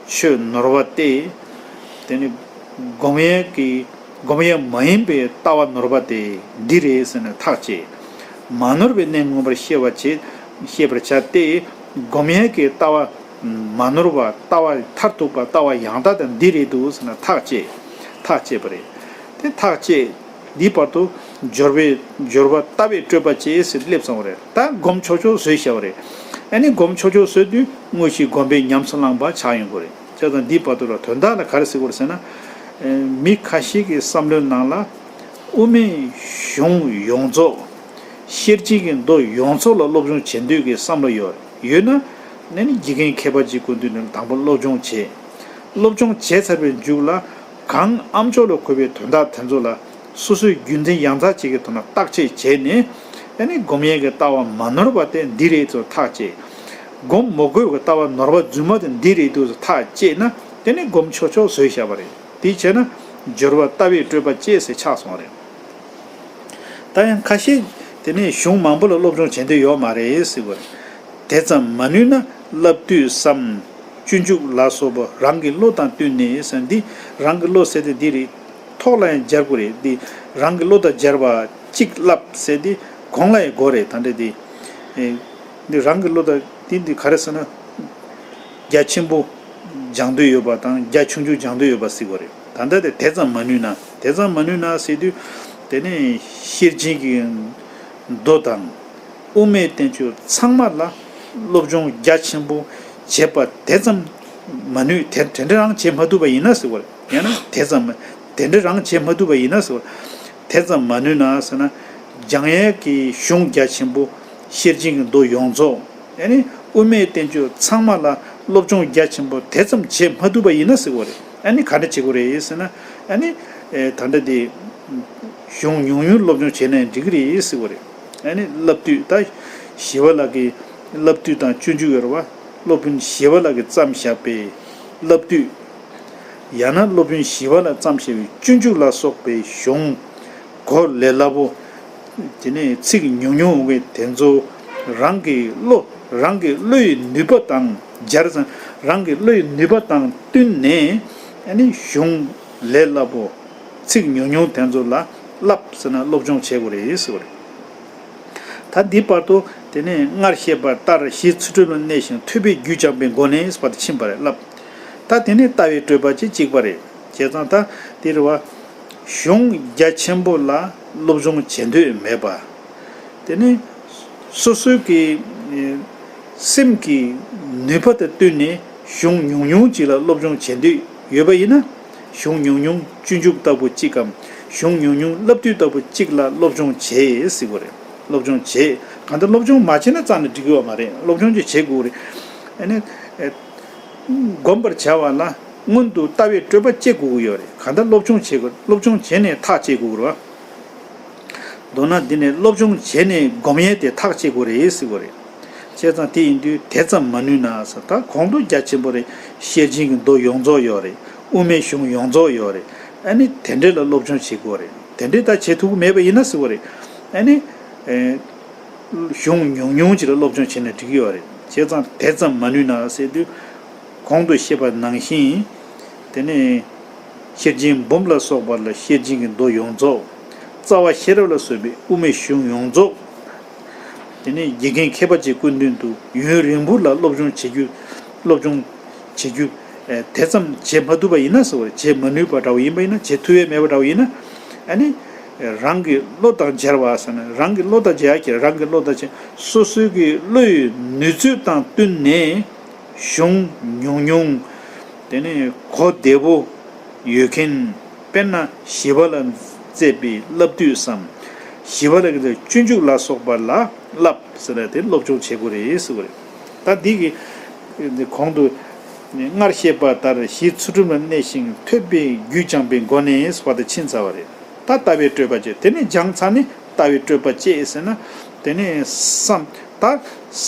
ཆོས་ནོར་བ་སྟེ། དེ་ནི་སྒོམ་ཡས་ཀྱི། སྒོམ་ཡས་མ་ཡིན་པའི་ལྟ་བ་ནོར་བ་སྟེ་འདི་རེད་ཟེར་ནས་ཐག་བཅད། མ་ནོར་བའི་གནས་མངོན་པར་ཤེས་པར་བྱེད། ཤེས་པར་བྱ་སྟེ། སྒོམ་ཡས་ཀྱི་ལྟ་བ་མ་ནོར་བ། ལྟ་བ་མཐར་ཐུག་པ། ལྟ་བ་ཡང་དག་དེ་འདི་རེད་འདུག་ཟེར་ནས་ཐག་བཅད། ཐག་བཅད་པ་རེད། དེ་ཐག་བཅད། འདི་བར་དུ་སྦྱོར་བའི། སྦྱོར་བ་ལྟ་བའི་སྤྲོས་པ་བཅད་ཟེར་སླེབས་སོང་བ་རེད། ད་སྒོམ་ཆོག་ཆོག་བཟོས་བཞག་པ་རེད། ཨ་ནི་སྒོམ་ཆོག་ཆོག་བཟོས་དུས་དངོས་གཞི་སྒོམ་པས་ཉམས་སུ་བླངས་པ་ཆགས་ཡོང་གི་རེད། བྱས་ཙང་འདི་བར་དུ་ལ་དོན་དག་ལ་ག་རེ་ཟེར་དགོས་རེད་ཟེར་ན། མི་ཁ་ཤས་ཀྱི་བསམ་བློའི་ནང་ལ་དབུ་མའི་གཞུང་ཡོངས་རྫོགས། ཤེར་ཕྱིན་གྱི་མདོ་ཡོངས་རྫོགས་ལ་སློབ་སྦྱོང་བྱེད་འདོད་ཀྱི་བསམ་བློ་ཡོད། ཡོད་ན། ཨ་ནི་དགེ་རྒན་མཁས་པ་ཅིག་སྐུ་མདུན་ནས་དང་པོ་སློབ་སྦྱོང་བྱེད། སློབ་སྦྱོང་བྱས་ཚར་བའི་མཇུག་ལ། གང་ཨ་མཆོག་ལ་གོ་བའི་དོན་དག་དེ་ཚོ་ལ། སོ་སོའི་རྒྱུ་མཚན་ཡང་དག་ཅིག་གི་ཐོག་ནས་བརྟག་དཔྱད་བྱས་ནས། ཨ་ནི་སྒོམ་ཡས་ཀྱི་ལྟ་བ་མ་ནོར་བ་དེ་འདི་རེད་ཚུལ་ཐག་བཅད། སྒོམ་མི་དགོས་པའི་ལྟ་བ་ནོར་བ་རྫུན་མ་དེ་འདི་རེད་འདུག་ཚུལ་ཐག་བཅད་ན། དེ་ནི་སྒོམ་ཆོག་ཆོག་བཟོས་བཞག་པ་རེད། དེ་བྱས་ན་སྦྱོར་བ་ལྟ་བའི་སྤྲོས་པ་བཅད་ཟེར་ཆགས་སོང་བ་རེད། ད་ཡང་ཁ་ཤས་དེ་ནས་གཞུང་མང་པོ་ལ་སློབ་སྦྱོང་བྱེད་འདོད་ཡོད་མ་རེད་ཟེར་བ་རེད། དེ་ཙམ་མ་ནུས་ན་བསླབ་བཏུས་སམ། སྤྱོད་འཇུག་ལ་སོགས་པ་རང་གི་བློ་དང་བསྟུན་ནས་ཟེར། འདི་རང་གི་བློ་ཟེར་དེ་འདི་རེད། ཐོག་ལ་ཡང་སྦྱར་དགོས་རེད། འདི་རང་གི་བློ་དང་སྦྱར་བ་གཅིག་བསླབ་ཟེར་དེ་གོང་ལ་ཡང་དགོས་རེད། ད་འདྲ་དེ། ཨེ། འདི་རང་གི་བློ་དང་དེ་འདི་ག་རེ་ཟེར་ན། རྒྱ་ཆེན་པོ་སྦྱང་འདོད་ཡོད་པ་དང་རྒྱ་ཆུང་ཆུང་སྦྱང་འདོད་ཡོད་པ་ཟེར་དགོས་རེད། ད་ལྟ་དེ་དེ་ཙམ་མ་ནུས་ན། དེ་ཙམ་མ་ནུས་ན་ཟེར་དུས། དེ་ནས་ཤེར་ཕྱིན་གྱི་མདོ་དང་དབུ་མའི་བསྟན་བཅོས་ཚང་མ་ལ་སློབ་སྦྱོང་རྒྱ་ཆེན་པོ་བྱེད་པ་དེ་ཙམ་མ་ནུས། དེ་དེ་འདྲ་རང་བྱེད་མ་ཐུབ་པ་ཡིན་ན་ཟེར་བ་རེད། ཡང་ན་དེ་ཙམ་དེ་འདྲ་རང་བྱེད་མ་ཐུབ་པ་ཡིན་ན་ཟེར་བ། དེ་ཙམ་མ་ནུས་ན་ཟེར་ན། སྦྱང་ཡས་ཀྱི་གཞུང་རྒྱ་ཆེན་པོ། ཤེར་ཕྱིན་གྱི་མདོ་ཡོངས་རྫོགས། ཨ་ནི་དབུ་མའི་བསྟན་བཅོས་ཚང་མ་ལ་སློབ་སྦྱོང་རྒྱ་ཆེན་པོ་དེ་ཙམ་བྱེད་མ་ཐུབ་པ་ཡིན་ན་ཟེར་བ་རེད། ཨ་ནི་ག་འདྲ་བྱེད་དགོས་རེད་ཟེར་ན། ཨ་ནི་ཨེ་ད་ལྟ་དེ་གཞུང་ཉུང་ཉུང་སློབ་སྦྱོང་བྱས་ནས་འགྲིག་གི་རེད་ཟེར་བ་རེད། ཨ་ནི་བསླབ་བཏུས། ད་ཞི་བ་ལྷ་གི་བསླབ་བཏུས་དང་སྤྱོད་འཇུག་ཡོད་རེད་བ། སློབ་དཔོན་ཞི་བ་ལྷ་གིས་བརྩམས་བཞག་པའི་བསླབ་བཏུས། ཡང་ན་སློབ་དཔོན་ཞི་བ་ལྷ་བརྩམས་བཞག་པའི་སྤྱོད་འཇུག་ལ་སོགས་པའི་གཞུང་གོ་ལས་སླ་པོ། དེ་ནས་ཚིག་ཉུང་ཉུང་བའི་དེ་ཚོ་རང་གི་བློ། རང་གི་བློའི་ནུས་པ་དང་སྦྱར་ཙང་། རང་གི་བློའི་ནུས་པ་དང་བསྟུན་ནས། ཨ་ནི་གཞུང་ལས་སླ་པོ། ཚིག་ཉུང་ཉུང་དེ་ཚོ་ལ་བསླབ་ཟེར་ན་སློབ་སྦྱོང་བྱེད་དགོས་རེད་ཟེར་བ་རེད། ད་འདི་བར་དུ་དེ་ནས་སྔར་བཤད་པ་ལྟར་གཞི་ཚུལ་ཁྲིམས་ལ་གནས་ཤིང་ཐོས་པས་རྒྱུད་སྦྱངས་པའི་སྒོ་ནས་བར་དུ་ཕྱིན་པ་རེད་ལབ། ད་དེ་ནས་ལྟ་བའི་སྤྲོས་པ་ཅིག་གཅིག་པ་རེད། བྱས་ཙང་ད་འདི་རེད་བ། གཞུང་རྒྱ་ཆེན་པོ་ལ་སློབ་སྦྱོང་བྱེད་འདོད་མེད་པ། དེ་ནས་སོ་སོའི་གི་སེམས་ཀྱི་ནུས་པ་དང་བསྟུན་ནས་གཞུང་ཉུང་ཉུང་ཅིག་ལ་སློབ་སྦྱོང་བྱེད་འདོད་ཡོད་པ་ཡིན་ན། གཞུང་ཉུང་ཉུང་སྤྱོད་འཇུག་ལྟ་བུ་གཅིག་གམ། གཞུང་ཉུང་ཉུང་བསླབ་བཏུས་ལྟ་བུ་གཅིག་ལ་སློབ་སྦྱོང་བྱེད་ཟེར་དགོས་རེད། སློབ་སྦྱོང་བྱེད། གང་ལྟར་སློབ་སྦྱོང་མ་བྱས་ན་རྩ་ནས་འགྲིག་གི་ཡོད་མ་རེད། སློབ་སྦྱོང་ཅིག་བྱེད་དགོས་རེད། ཨ་ནི་ཨེ། སྒོམ་པར་བྱ་བ་ལ་སྔོན་དུ་ལྟ་བའི་སྤྲོས་པ་བཅད་དགོས་ཀྱི་ཡོད་རེད། གང་ལྟར་སློབ་སྦྱོང་བྱེད་དགོས། སློབ་སྦྱོང་བྱས་ནས་ཐག་བཅད་དགོས་ཀྱི་རེད་བ། མདོར་ན་འདི་ནས་སློབ་སྦྱོང་བྱས་ནས་སྒོམ་ཡས་དེ་ཐག་བཅད་དགོས་རེད་ཟེར་དགོས་རེད། བྱས་ཙང་དེ་ཡིན་དུས་དེ་ཙམ་མ་ནུས་ན་ཟེར། ད་གོང་དུ་རྒྱ་ཆེན་པོ་རེད། ཤེར་ཕྱིན་གྱི་མདོ་ཡོངས་རྫོགས་ཡོད་རེད། དབུ་མའི་གཞུང་ཡོངས་རྫོགས་ཡོད་རེད། ཨ་ནི་དེ་འདྲས་ལ་སློབ་སྦྱོང་བྱེད་དགོས་རེད། དེ་འདྲས་ད་བྱེད་ཐུབ་ཀྱི་མེད་པ་ཡིན་ན་ཟེར་བ་རེད། ཨ་ནི། ཨེ། གཞུང་ཉུང་ཉུང་ཅིག་ལ་སློབ་སྦྱོང་བྱས་ན་འགྲིག་གི་ཡོད་རེད། བྱས་ཙང་དེ་ཙམ་མ་ནུས་ན་ཟེར་དུས། གོང་དུ་བཤད་པ་ནང་བཞིན། དེ་ནས་ཤེར་ཕྱིན་འབུམ་ལ་སོགས་པ་ལ་ཤེར་ཕྱིན་གྱི་མདོ་ཡོངས་རྫོགས། རྩ་བ་ཤེས་རབ་ལ་སོགས་པའི་དབུ་མའི་གཞུང་ཡོངས་རྫོགས། དེ་ནས་དགེ་རྒན་མཁས་པ་ཅིག་སྐུ་མདུན་དུ་ཡུན་རིང་པོ་ལ་སློབ་སྦྱོང་བྱེད་རྒྱུ། སློབ་སྦྱོང་བྱེད་རྒྱུ། ཨེ། དེ་ཙམ་བྱེད་མ་ཐུབ་པ་ཡིན་ན་ཟེར་བ་རེད། བྱེད་མ་ནུས་པ་འདྲ་བོ་ཡིན་པ་ཡིན་ན། བྱེད་ཐུབ་ཡས་མེད་པ་འདྲ་བོ་ཡིན་ན། ཨ་ནི། རང་གི་བློ་དང་སྦྱར་བ་ཟེར་ན། རང་གི་བློ་དང་སྦྱར་གྱི། རང་གི་བློ་དང་སྦྱར། སོ་སོའི་གི་བློའི་ནུས་ཚོད་དང་བསྟུན་ནས་གཞུང་ཉུང་ཉུང་། དེ་ནས་གོ་བདེ་བོ་ཡོད་མཁན། དཔེར་ན་ཞི་བ་ལྷ་མཛད་པའི་བསླབ་བཏུས་སམ། ཞི་བ་ལྷ་གི་སྤྱོད་འཇུག་ལ་སོགས་པ་ལ་བསླབ་ཟེར་ན་དེ་སློབ་སྦྱོང་བྱེད་དགོས་རེད་ཟེར་བ་རེད། ད་འདི་གི་གོང་དུ་ སྔར་བཤད་པ་ལྟར་གཞི་ཚུལ་ཁྲིམས་ལ་གནས་ཤིང་ཐོས་པའི་རྒྱུད་སྦྱངས་པའི་སྒོ་ནས་ཟེར་བ་དེ་ཕྱིན་ཚར་བ་རེད། ད་ལྟ་བའི་སྤྲོས་པ་བཅད། དེ་ནས་སྦྱངས་ཚར་ནས་ལྟ་བའི་སྤྲོས་པ་བཅད་ཟེར་ན། དེ་ནས་བསམ་ད་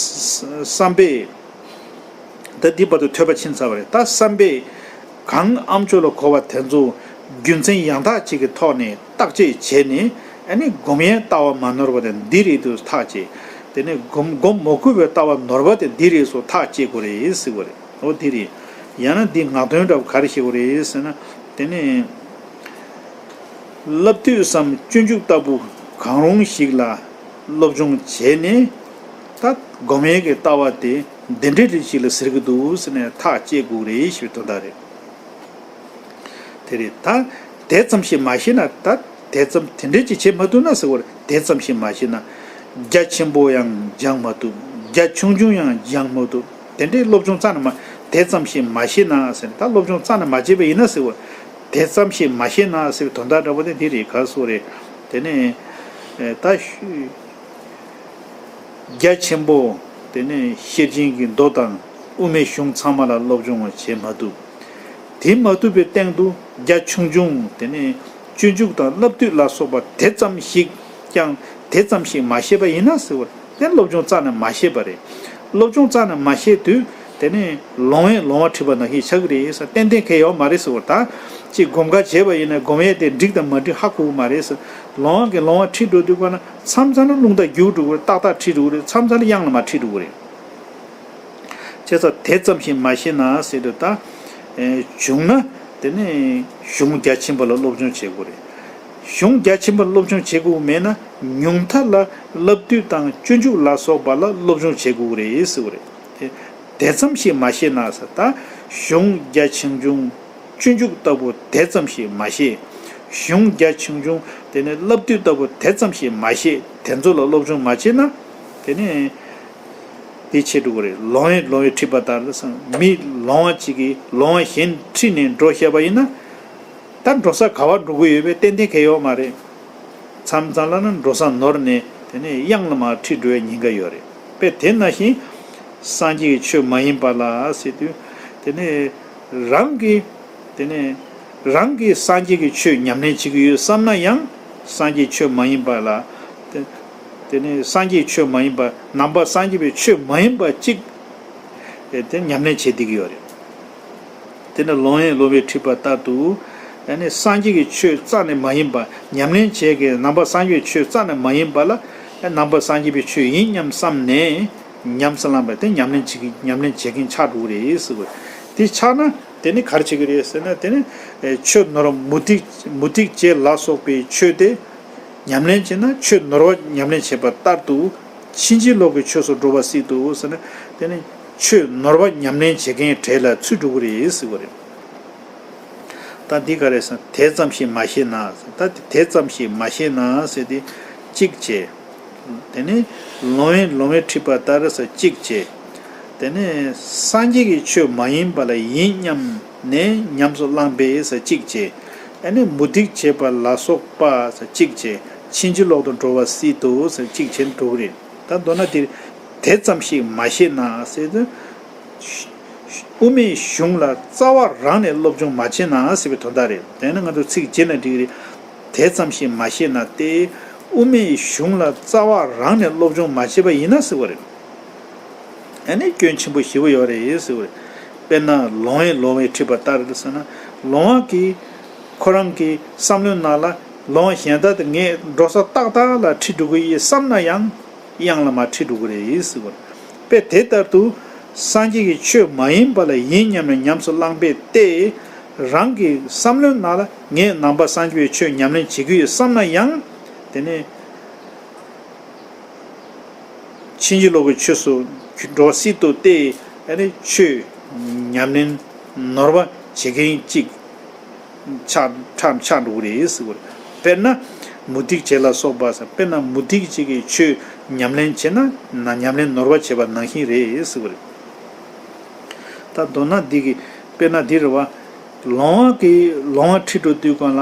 བསམ་པས། ད་འདི་བར་དུ་ཐོས་པ་ཕྱིན་ཚར་བ་རེད། ད་བསམ་པས་གང་ཨ་མཆོག་ལ་གོ་བ་དེ་ཚོ་རྒྱུ་མཚན་ཡང་དག་ཅིག་གི་ཐོག་ནས་བརྟག་དཔྱད་བྱས་ནས། ཨ་ནི་སྒོམ་ཡས་ལྟ་བ་མ་ནོར་བ་དེ་འདི་རེད་འདུག་ཐག་བཅད། དེ་ནས་སྒོམ་སྒོམ་མ་དགོས་པའི་ལྟ་བ་ནོར་བ་དེ་འདི་རེད་སོགས་ཐག་བཅད་དགོས་རེད་ཟེར་བ་རེད། འོ་འདི་རེད། ཡང་ན་འདི་ངག་འདོན་འདྲ་བོ་ག་རེ་བྱེད་དགོས་རེད་ཟེར་ན། དེ་ནས་བསླབ་བཏུས་སམ་སྤྱོད་འཇུག་ལྟ་བུ་གང་རུང་ཞིག་ལ་སློབ་སྦྱོང་བྱས་ནས། ད་སྒོམ་ཡས་ཀྱི་ལྟ་བ་དེ་འདི་འདྲའི་རིགས་ཤིག་ལ་ཟེར་གྱི་འདུག་ཟེར་ནས་ཐག་བཅད་དགོས་རེད་ཞེས་པའི་དོན་དག་རེད། དེ་རེད། ད་དེ་ཙམ་ཞིག་མ་ཤེས་ན། ད་དེ་ཙམ་དེ་འདྲའི་ཅིག་བྱེད་མ་ཐུབ་ན་ཟེར་བར། དེ་ཙམ་ཞིག་མ་ཤེས་ན་རྒྱ་ཆེན་པོ་ཡང་སྦྱང་མ་ཐུབ། རྒྱ་ཆུང་ཆུང་ཡང་སྦྱང་མ་ཐུབ། དེ་འདྲའི་སློབ་སྦྱོང་རྩ་ནས་མ། དེ་ཙམ་ཞིག་མ་ཤེས་ན་ཟེར་ན། ད་སློབ་སྦྱོང་རྩ་ནས་མ་བྱས་པ་ཡིན་ན་ཟེར་བར། དེ་ཙམ་ཞིག་མ་ཤེས་ན་ཟེར་བའི་དོན་དག་འདྲ་པོ་དེ་འདི་རེད། ག་སོ་རེད། དེ་ནས་ད་ཤུ་རྒྱ་ཆེན་པོ། དེ་ནས་ཤེར་ཕྱིན་གྱི་མདོ་དང་དབུ་མའི་གཞུང་ཚང་མ་ལ་སློབ་སྦྱོང་བྱེད་མ་ཐུབ། དེ་མ་ཐུབ་པའི་སྟེང་དུ་རྒྱ་ཆུང་ཆུང་། དེ་ནས་སྤྱོད་འཇུག་དང་བསླབ་བཏུས་ལ་སོགས་པ་དེ་ཙམ་ཞིག་ཀྱང་དེ་ཙམ་ཞིག་མ་ཤེས་པ་ཡིན་ན་ཟེར་བར། དེ་སློབ་སྦྱོང་རྩ་ནས་མ་ཤེས་པ་རེད། སློབ་སྦྱོང་རྩ་ནས་མ་ཤེས་དུས། དེ་ནས་ལོང་བས་ལོང་བ་ཁྲིད་པ་ནང་བཞིན་ཆགས་ཀྱི་རེད་ཟེར། ཏན་ཏན་གལ་ཡོད་མ་རེད་ཟེར་བར། ད་ཅིག་སྒོམ་ཁ་བྱས་པ་ཡིན་ན་སྒོམ་ཡས་དེ་འགྲིག་དང་མ་འགྲིག་ཧ་གོ་གི་མ་རེད་ཟེར། ལོང་བ་གིས་ལོང་བ་ཁྲིད་འགྲོ་དུས་ཀ་ན་མཚམས་མཚམས་ལ་རླུང་རྟ་རྒྱུག་འགྲོ་གི་རེད། ཏག་ཏག་ཁྲིད་འགྲོ་གི་རེད། མཚམས་མཚམས་ལ་གཡང་ལ་མ་ཁྲིད་འགྲོ་གི་རེད། བྱས་ཙང་དེ་ཙམ་ཞིག་མ་ཤེས་ན་ཟེར་དུས། ད་ཨེ་བྱུང་ན་དེ་ནས་གཞུང་རྒྱ་ཆེན་པོ་ལ་སློབ་སྦྱོང་བྱེད་དགོས་རེད། གཞུང་རྒྱ་ཆེན་པོ་ལ་སློབ་སྦྱོང་བྱེད་དགོས་མེད་ན་ཉུང་མཐའ་ལ་བསླབ་བཏུས་དང་སྤྱོད་འཇུག་ལ་སོགས་པ་ལ་སློབ་སྦྱོང་བྱེད་དགོས་རེད་ཟེར་བ་རེད། དེ་དེ་ཙམ་ཞིག་མ་ཤེས་ན་ཟེར། ད་གཞུང་རྒྱ་ཆེ་ཆུང་སྤྱོད་འཇུག་ལྟ་བུ་དེ་ཙམ་ཞིག་མ་ཤེས། གཞུང་རྒྱ་ཆེ་ཆུང་དེ་ནས་བསླབ་བཏུས་ལྟ་བུ་དེ་ཙམ་ཞིག་མ་ཤེས། དེ་ཚོ་ལ་སློབ་སྦྱོང་མ་བྱས་ན། དེ་ནས་དེ་བྱེད་འགྲོ་གི་རེད། ལོང་བས་ལོང་བས་ཁྲིད་པ་ལྟར་ཟེར། མི་ལོང་བ་གཅིག་གིས་ལོང་བ་གཞན་ཁྲིད་ནས་འགྲོ་བཤད་པ་ཡིན་ན། ད་འགྲོ་ས་ག་བར་འགྲོ་གི་ཡོད་པས་ཏན་ཏན་གལ་ཡོད་མ་རེད། མཚམས་མཚམས་ལ་ན་འགྲོ་ས་ནོར་ནས་དེ་ནས་གཡང་ལ་མར་ཁྲིད་འགྲོ་བའི་ཉེན་ཁ་ཡོད་རེད། དཔེ་དེ་ནང་བཞིན་སངས་རྒྱས་ཀྱི་ཆོས་མ་ཡིན་པ་ལ་ཟེར་དུས། དེ་ནས་རང་གིས་དེ་ནས་རང་གིས་སངས་རྒྱས་ཀྱི་ཆོས་ཉམས་ལེན་བྱེད་ཀྱི་ཡོད་བསམ་ན་ཡང་། སངས་རྒྱས་ཆོས་མ་ཡིན་པ་ལ། དེ་དེ་ནས་སངས་རྒྱས་ཆོས་མ་ཡིན་པ། ནང་པ་སངས་རྒྱས་པའི་ཆོས་མ་ཡིན་པ་གཅིག་དེ་ཉམས་ལེན་བྱེད་བསྡད་ཀྱི་ཡོད་རེད། དེ་ནི་ལོང་བས་ལོང་བས་ཁྲིད་པ་ལྟར་དུ། ཨ་ནི་སངས་རྒྱས་ཀྱི་ཆོས་རྩ་ནས་མ་ཡིན་པ། ཉམས་ལེན་བྱེད་མཁན་ནང་པ་སངས་རྒྱས་ཀྱི་ཆོས་རྩ་ནས་མ་ཡིན་པ་ལ། ཨ་ནང་པ་སངས་རྒྱས་པའི་ཆོས་ཡིན་སྙམ་བསམ་ནས་ཉམས་སུ་བླངས་པ་དེ་ཉམས་ལེན་བྱེད་ཀྱི་ཉམས་ལེན་བྱེད་མཁན་ཆགས་འགྲོ་གི་རེད་ཟེར་བ། དེ་ཆགས་ན་དེ་ནི་ག་རེ་བྱེད་ཀྱི་རེད་ཟེར་ན། དེ་ནི་ཆོས་ནོར་བ་མུ་སྟེགས་མུ་སྟེགས་བྱེད་ལ་སོགས་པའི་ཆོས་དེ། ཉམས་ལེན་བྱས་ན་ཆོས་ནོར་བ་ཉམས་ལེན་བྱས་པ་ལྟར་དུ་ཕྱིན་ཅི་ལོག་གི་ཆོས་སུ་འགྲོ་བ་སྲིད་དོ་ཟེར་ན། དེ་ནི་ཆོས་ནོར་བ་ཉམས་ལེན་བྱེད་མཁན་གྲས་ལ་ཚུད་འགྲོ་གི་རེད་ཟེར་བ་རེད། ད་འདི་ག་རེ་ཟེར་ན། དེ་ཙམ་ཞིག་མ་ཤེས་ན་ཟེར། ད་དེ་ཙམ་ཞིག་མ་ཤེས་ན་ཟེར་ཏེ་གཅིག་བྱས། དེ་ནི་ལོང་བས་ལོང་བས་ཁྲིད་པ་ལྟར་ཟེར་གཅིག་བྱས། དེ་ནས་སངས་རྒྱས་ཀྱི་ཆོས་མ་ཡིན་པ་ལ་ཡིན་སྙམ་ནས་ཉམས་སུ་བླངས་པས་ཟེར་གཅིག་བྱས། ཨ་ནི་མུ་སྟེགས་བྱེད་པ་ལ་སོགས་པ་ཟེར་གཅིག་བྱས། ཕྱིན་ཅི་ལོག་ཏུ་འགྲོ་བ་སྲིད་དོ་ཟེར་གཅིག་བྱས་འགྲོ་གི་རེད། ད་མདོར་ན་དེ་དེ་ཙམ་ཞིག་མ་ཤེས་ན་ཟེར་དུས། དབུ་མའི་གཞུང་ལ་རྩ་བ་རང་ནས་སློབ་སྦྱོང་མ་བྱས་ན་ཟེར་བའི་དོན་དག་རེད། དེ་ནི་ང་ཚོ་ཚིག་བརྗེས་ན་འགྲིག་གི་རེད། དེ་ཙམ་ཞིག་མ་ཤེས་ན་སྟེ། དབུ་མའི་གཞུང་ལ་རྩ་བ་རང་ནས་སློབ་སྦྱོང་མ་བྱས་པ་ཡིན་ན་ཟེར་བ་རེད། ཨ་ནི་སྐྱོན་ཆེན་པོ་ཞེ་པོ་ཡོད་རེད་ཟེར་བ་རེད། དཔེར་ན་ལོང་བས་ལོང་བས་ཁྲིད་པ་ལྟར་ཟེར་ན། ལོང་བ་གིས་ཁོ་རང་གི་བསམ་བློའི་ནང་ལ་ལོང་བ་གཞན་དག་དེ་ངས་འགྲོ་ས་ཏག་ཏག་ལ་ཁྲིད་འགྲོ་གི་ཡིན་བསམ་ན་ཡང་། གཡང་ལ་མར་ཁྲིད་འགྲོ་གི་རེད་ཟེར་བ་རེད། དཔེ་དེ་ལྟར་དུ། སངས་རྒྱས་ཀྱི་ཆོས་མ་ཡིན་པ་ལ་ཡིན་སྙམ་ནས་ཉམས་སུ་བླངས་པས་ཏེ། རང་གི་བསམ་བློའི་ནང་ལ་ངས་ནང་པ་སངས་རྒྱས་པའི་ཆོས་ཉམས་ལེན་བྱེད་ཀྱི་ཡོད་བསམ་ན་ཡང་། དེ་ནས་ཕྱིན་ཅི་ལོག་གི་ཆོས་སུ་འགྲོ་བ་སྲིད་དོ་སྟེ། ཨ་ནི་ཆོས་ཉམས་ལེན་ནོར་བ་བྱེད་མཁན་གཅིག་ཆགས་ཁྲམ་ཆགས་འགྲོ་གི་རེད་ཟེར་བ་རེད། དཔེར་ན་མུ་སྟེགས་བྱེད་ལ་སོགས་པ་ཟེར། དཔེར་ན་མུ་སྟེགས་གཅིག་གིས་ཆོས་ཉམས་ལེན་བྱེད་ན་ན་ཉམས་ལེན་ནོར་བ་བྱེད་པ་ནང་བཞིན་རེད་ཟེར་བ་རེད། ད་མདོར་ན་འདི་གི་དཔེར་ན་འདི་རེད་བ། ལོང་བ་གིས་ལོང་བ་ཁྲིད་འགྲོ་དུས་སྒང་ལ་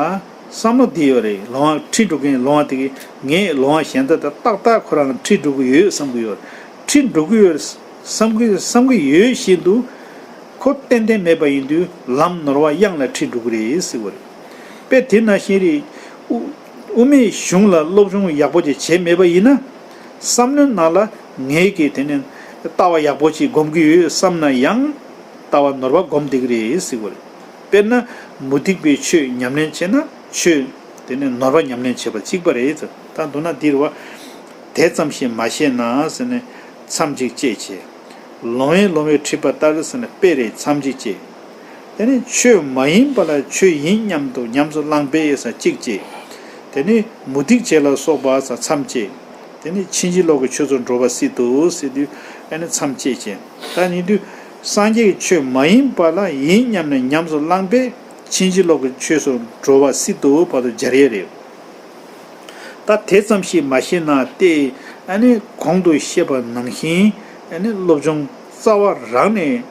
བསམ་བློ་འདི་ཡོད་རེད། ལོང་བ་ཁྲིད་འགྲོ་མཁན་ལོང་བ་དེ་གིས་ངས་ལོང་བ་གཞན་དག་དང་ཏག་ཏག་ཁོ་རང་ཁྲིད་འགྲོ་གི་ཡོད་བསམ་གི་ཡོད། ཁྲིད་འགྲོ་གི་ཡོད་བསམ་གི་བསམ་གི་ཡོད་བཞིན་དུ། ཁོ་ཏན་ཏན་མེད་པ་ཡིན་དུས་ལམ་ནོར་བ་གཡང་ལ་ཁྲིད་འགྲོ་གི་རེད་ཟེར་བ་རེད། དཔེ་དེ་ནང་བཞིན་རེད། དབུ་དབུ་མའི་གཞུང་ལ་སློབ་སྦྱོང་ཡག་པོ་ཅིག་བྱས་མེད་པ་ཡིན་ན། བསམ་བློའི་ནང་ལ་ངས་ཀྱིས་དེ་ནས་ལྟ་བ་ཡག་པོ་ཅིག་སྒོམ་གྱི་ཡོད་བསམ་ན་ཡང་། ལྟ་བ་ནོར་བ་སྒོམ་བསྡད་ཀྱི་རེད་ཟེར་བ་རེད། དཔེར་ན། མུ་སྟེགས་པའི་ཆོས་ཉམས་ལེན་བྱས་ན་ཆོས་དེ་ནས་ནོར་བ་ཉམས་ལེན་བྱས་པ་གཅིག་པ་རེད་ཟེར། ད་མདོར་ན་འདིར་བ། དེ་ཙམ་ཞིག་མ་ཤེས་ན་ཟེར་ནས་མཚམས་གཅིག་བཅད་བྱས། ལོང་བས་ལོང་བས་ཁྲིད་པ་ལྟར་ཟེར་ནས་དཔེ་རེ་མཚམས་གཅིག་བཅད། དེ་ནས་ཆོས་མ་ཡིན་པ་ལ་ཆོས་ཡིན་སྙམ་དུ་ཉམས་སུ་བླངས་པས་ཟེར་གཅིག་བཅད། དེ་ནས་མུ་སྟེགས་བྱས་ལ་སོགས་པ་ཟེར་མཚམས་བཅད། དེ་ནས་ཕྱིན་ཅི་ལོག་གི་ཆོས་སུ་འགྲོ་བ་སྲིད་དོ་ཟེར་དུས་ཨ་ནི་མཚམས་བཅད་བྱས། ད་ཡིན་དུས་སངས་རྒྱས་ཀྱི་ཆོས་མ་ཡིན་པ་ལ་ཡིན་སྙམ་ནས་ཉམས་སུ་བླངས་པས་ཕྱིན་ཅི་ལོག་གི་ཆོས་སུ་འགྲོ་བ་སྲིད་དོ་བར་དུ་སྦྱར་ཡས་རེད། ད་དེ་ཙམ་ཞིག་མ་ཤེས་ན་སྟེ། ཨ་ནི་གོང་དུ་བཤད་པ་ནང་བཞིན་ཨ་ནི་སློབ་སྦྱོང་རྩ་བ་རང་ནས་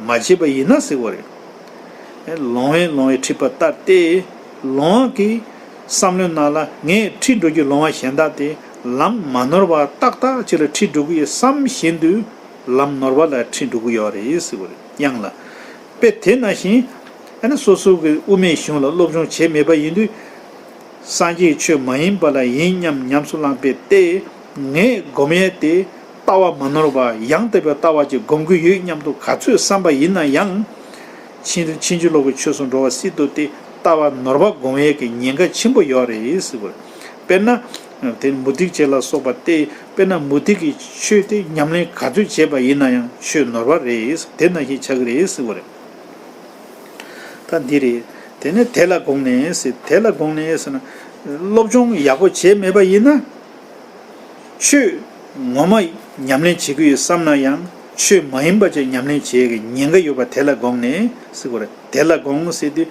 མ་བྱས་པ་ཡིན་ན་ཟེར་བ་རེད། ལོང་བས་ལོང་བས་ཁྲིད་པ་ལྟར་ཏེ། ལོང་བ་གི་བསམ་བློའི་ནང་ལ་ངས་ཁྲིད་འགྲོ་རྒྱུའི་ལོང་བ་གཞན་དག་དེ་ལམ་མ་ནོར་བ་ཏག་ཏག་ཅིག་ལ་ཁྲིད་འགྲོ་གི་ཡོད་བསམ་བཞིན་དུ་ལམ་ནོར་བ་ལ་ཁྲིད་འགྲོ་གི་ཡོད་རེད་ཟེར་བ་རེད་གཡང་ལ། དཔེ་དེ་ནང་བཞིན་ཨ་ནི་སོ་སོ་གི་དབུ་མའི་གཞུང་ལ་སློབ་སྦྱོང་བྱས་མེད་པ་ཡིན་དུས། སངས་རྒྱས་ཆོས་མ་ཡིན་པ་ལ་ཡིན་སྙམ་ཉམས་སུ་བླངས་པས་ཏེ། ངས་སྒོམ་ཡས་དེ་ལྟ་བ་མ་ནོར་བ་ཡང་དག་པའི་ལྟ་བ་ཅིག་སྒོམ་གྱི་ཡོད་སྙམ་དུ་ག་ཚོད་བསམ་པ་ཡིན་ན་ཡང་། ཕྱིན་ཕྱིན་ཅི་ལོག་གི་ཆོས་སུ་འགྲོ་བ་སྲིད་དོ་སྟེ་ལྟ་བ་ནོར་བ་སྒོམ་ཡས་ཀྱི་ཉེན་ཁ་ཆེན་པོ་ཡོད་རེད་ཟེར་བ་རེད། དཔེར་ན། དེ་མུ་སྟེགས་བྱས་ལ་སོགས་པ་སྟེ། དཔེར་ན་མུ་སྟེགས་ཀྱི་ཆོས་དེ་ཉམས་ལེན་ག་ཚོད་བྱས་པ་ཡིན་ན་ཡང་ཆོས་ནོར་བ་རེད། དེ་ནང་བཞིན་ཆགས་ཀྱི་རེད་ཟེར་བ་རེད། ད་འདི་རེད། དེ་ནས་དེ་ལ་དགོངས་ནས་ཟེར། དེ་ལ་དགོངས་ནས་ཟེར་ན། སློབ་སྦྱོང་ཡག་པོ་བྱས་མེད་པ་ཡིན་ན། ཆོས་ངོ་མ་ཉམས་ལེན་བྱེད་ཀྱི་ཡོད་བསམ་ན་ཡང་ཆོས་མ་ཡིན་པ་ཅིག་ཉམས་ལེན་བྱེད་ཀྱི་ཉེན་ཁ་ཡོད་པ་དེ་ལ་དགོངས་ནས་ཟེར་དགོས་རེད། དེ་ལ་དགོངས་ཟེར་དུས།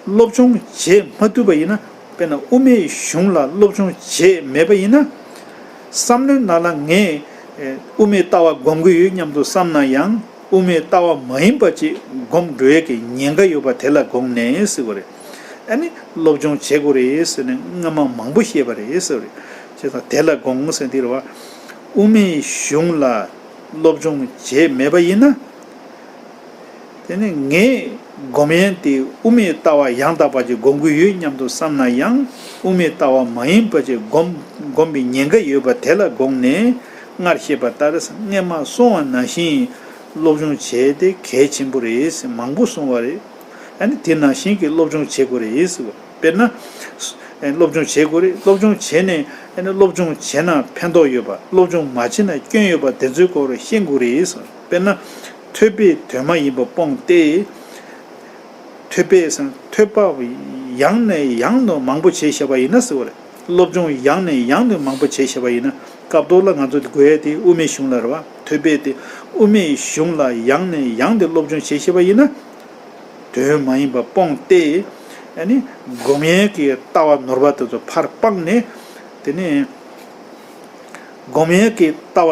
སློབ་སྦྱོང་བྱེད་མ་ཐུབ་པ་ཡིན་ན། དཔེར་ན་དབུ་མའི་གཞུང་ལ་སློབ་སྦྱོང་བྱས་མེད་པ་ཡིན་ན། བསམ་བློའི་ནང་ལ་ངས་དབུ་མའི་ལྟ་བ་སྒོམ་གྱི་ཡོད་སྙམ་དུ་བསམ་ན་ཡང་དབུ་མའི་ལྟ་བ་མ་ཡིན་པ་ཅིག་སྒོམ་འགྲོ་ཡས་ཀྱི་ཉེན་ཁ་ཡོད་པ་དེ་ལ་དགོངས་ནས་ཟེར་བ་རེད། ཨ་ནི་སློབ་སྦྱོང་བྱེད་དགོས་རེད་ཟེར་ནས་སྔ་མ་མང་པོ་བཤད་པ་རེད་ཟེར་བ་རེད། བྱས་ཙང་དེ་ལ་དགོངས་ཟེར་འདི་རེད་བ། དབུ་མའི་གཞུང་ལ་སློབ་སྦྱོང་བྱས་མེད་པ་ཡིན་ན། དེ་ནས་ངས་སྒོམ་ཡས་དེ་དབུ་མའི་ལྟ་བ་ཡང་དག་པ་ཅིག་སྒོམ་གྱི་ཡོད་སྙམ་དུ་བསམ་ན་ཡང་དབུ་མའི་ལྟ་བ་མ་ཡིན་པ་ཅིག་སྒོམ་སྒོམ་པའི་ཉེན་ཁ་ཡོད་པ་དེ་ལ་དགོངས་ནས་སྔར་བཤད་པ་ལྟར་སྔས་མ་གསུངས་པ་ནང་བཞིན་སློབ་སྦྱོང་བྱས་ཏེ་གལ་ཆེན་པོ་རེད་ཟེར་མང་པོ་གསུངས་པ་རེད། ཨ་ནི་དེ་ནང་བཞིན་གྱི་སློབ་སྦྱོང་བྱེད་དགོས་རེད་ཟེར་བ། དཔེར་ན། སློབ་སྦྱོང་བྱེད་དགོས་རེད། སློབ་སྦྱོང་བྱས་ནས་ཨ་ནི་སློབ་སྦྱོང་བྱས་ན་ཕན་ཐོགས་ཡོད་པ། སློབ་སྦྱོང་མ་བྱས་ན་སྐྱོན་ཡོད་པ་དེ་ཚོའི་སྐོར་ཤེས་དགོས་རེད་ཟེར། དཔེར་ན། ཐོས་པས་དོན་མ་ཡིན་པ་སྤོང་སྟེ། ཐོས་པས་ཟེར་ཐོས་པ་ཡང་ནས་ཡང་དུ་མང་པོ་བྱས་བཞག་པ་ཡིན་ན་ཟེར་བ་རེད། སློབ་སྦྱོང་ཡང་ནས་ཡང་དུ་མང་པོ་བྱས་བཞག་པ་ཡིན་ན་སྐབས་ཐོག་ལ་ང་ཚོ་དགོས་ཡས་དེ་དབུ་མའི་གཞུང་ལ་རེད་བ། ཐོས་པས་དེ་དབུ་མའི་གཞུང་ལ་ཡང་ནས་ཡང་དུ་སློབ་སྦྱོང་བྱས་བཞག་པ་ཡིན་ན། དོན་མ་ཡིན་པ་སྤོང་སྟེ། ཨ་ནི་སྒོམ་ཡས་ཀྱི་ལྟ་བ་ནོར་བ་དེ་ཚོ་ཕར་སྤངས་ནས། དེ་ནས། སྒོམ་ཡས་ཀྱི་ལྟ་བ་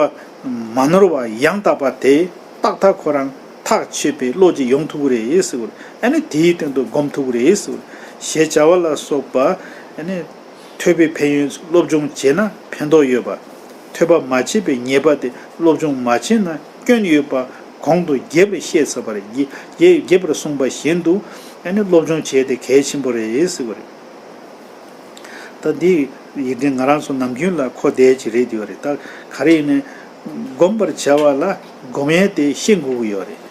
མ་ནོར་བ་ཡང་དག་པ་དེ་ཏག་ཏག་ཁོ་རང་ཐག་ཆོད་པའི་བློ་ཅིག་ཡོང་ཐུབ་ཀྱི་རེད་ཟེར་བ། ཨ་ནི་དེའི་སྟེང་དུ་སྒོམ་ཐུབ་ཀྱི་རེད་ཟེར་བ། ཞེས་བྱ་བ་ལ་སོགས་པ། ཨ་ནི་ཐོས་པའི་ཕན་ཡོན་སློབ་སྦྱོང་བྱས་ན་ཕན་ཐོགས་ཡོད་པ། ཐོས་པ་མ་བྱས་པའི་ཉེས་པ་དེ་སློབ་སྦྱོང་མ་བྱས་ན་སྐྱོན་ཡོད་པ་གོང་དུ་རྒྱས་པར་བཤད་ཚར་བ་རེད། རྒྱས་རྒྱས་པར་གསུངས་པ་བཞིན་དུ། ཨ་ནི་སློབ་སྦྱོང་བྱས་ཏེ་གལ་ཆེན་པོ་རེད་ཟེར་བ་རེད། ད་འདི་ཡིག་ཕྲེང་ང་རང་ཚོ་ནམ་རྒྱུན་ལ་གོ་བསྡད་ཀྱི་རེད་འདི་བ་རེད། ད་ག་རེ་ཡིན་ནའི་སྒོམ་པར་བྱ་བ་ལ་སྒོམ་ཡས་དེ་ཤེས་དགོས་ཀྱི་ཡོད་རེད།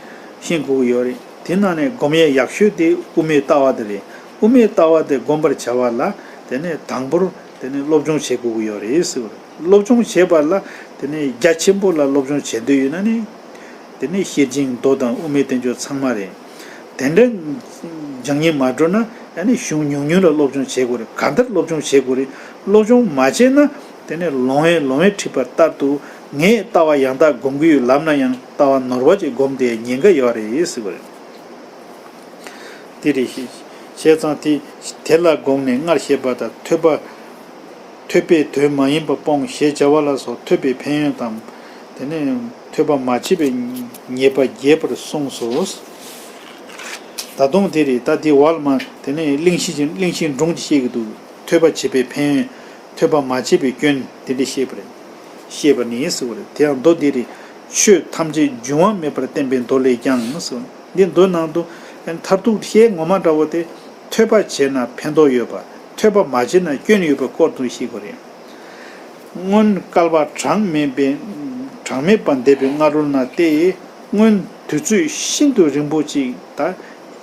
ཤེས་དགོས་ཀྱི་ཡོད་རེད། དེ་ནང་ནས་སྒོམ་ཡས་ཡག་ཤོས་དེ་དབུ་མའི་ལྟ་བ་དེ་རེད། དབུ་མའི་ལྟ་བ་དེ་སྒོམ་པར་བྱ་བ་ལ་དེ་ནས་དང་པོར་དེ་ནས་སློབ་སྦྱོང་བྱེད་དགོས་ཀྱི་ཡོད་རེད་ཟེར་བ་རེད། སློབ་སྦྱོང་བྱེད་པ་ལ་དེ་ནས་རྒྱ་ཆེན་པོ་ལ་སློབ་སྦྱོང་བྱེད་འདོད་ཡོད་ན་ནི། དེ་ནས་ཤེར་ཕྱིན་མདོ་དང་དབུ་མའི་བསྟན་བཅོས་ཚང་མ་རེད། དེ་འདྲ་སྦྱང་སྙིང་མ་བྲོ་ན་ཨ་ནི་གཞུང་ཉུང་ཉུང་ལ་སློབ་སྦྱོང་བྱེད་དགོས་རེད། ག་འདྲ་སློབ་སྦྱོང་བྱེད་དགོས་རེད། སློབ་སྦྱོང་མ་བྱས་ན་དེ་ནས་ལོང་བས་ལོང་བས་ཁྲིད་པ་ལྟར་དུ་ངས་ལྟ་བ་ཡང་དག་སྒོམ་གྱི་ཡོད་ལབ་ན་ཡང་ལྟ་བ་ནོར་བ་ཅིག་སྒོམ་དེ་ཉེན་ཁ་ཡོད་རེད་ཟེར་བ་རེད། དེ་རེད། བྱས་ཙང་དེ་དེ་ལ་དགོངས་ནས་སྔར་བཤད་པ་དང་ཐོས་པ། ཐོས་པས་དོན་མ་ཡིན་པ་སྤོང་ཞེས་བྱ་བ་ལ་སོགས་ཐོས་པའི་ཕན་ཡོན་དང་། དེ་ནས་ཐོས་པ་མ་བྱས་པའི་ཉེས་པ་རྒྱས་པར་གསུངས་སོ། ད་དུང་དེ་རེད། ད་དེ་བར་མ་དེ་ནས་གླེང་གཞི་གླེང་གཞི་སྒྲུང་ཅིག་བཤད་ཀྱི་འདུག་ཐོས་པ་བྱས་པའི་ཕན་ཡོན། ཐོས་པ་མ་བྱས་པའི་སྐྱོན་དེ་འདྲ་བཤད་པ་རེད། བཤད་པ་ནི་ཟེར་བ་རེད། དེ་ཡང་མདོ་འདི་རེད། ཆོས་ཐམས་ཅད་འབྱུང་བ་མེད་པར་བསྟན་པའི་མདོ་ལས་ཀྱང་ཟེར། འདི་མདོ་ནང་དུ་མཐར་ཐུག་བཤད་ངོ་མ་འདྲ་བོ་དེ། ཐོས་པ་བྱས་ན་ཕན་ཐོགས་ཡོད་པ། ཐོས་པ་མ་བྱས་ན་སྐྱོན་ཡོད་པའི་སྐོར་དུ་བཤད་དགོས་རེད། སྔོན་བསྐལ་པ་གྲངས་མེད་པའི་གྲངས་མེད་པ་འདས་པའི་སྔ་རོལ་ན་སྟེ། སྔོན་དུས་ཚོད་ཤིན་ཏུ་རིང་པོ་ཅིག་ད་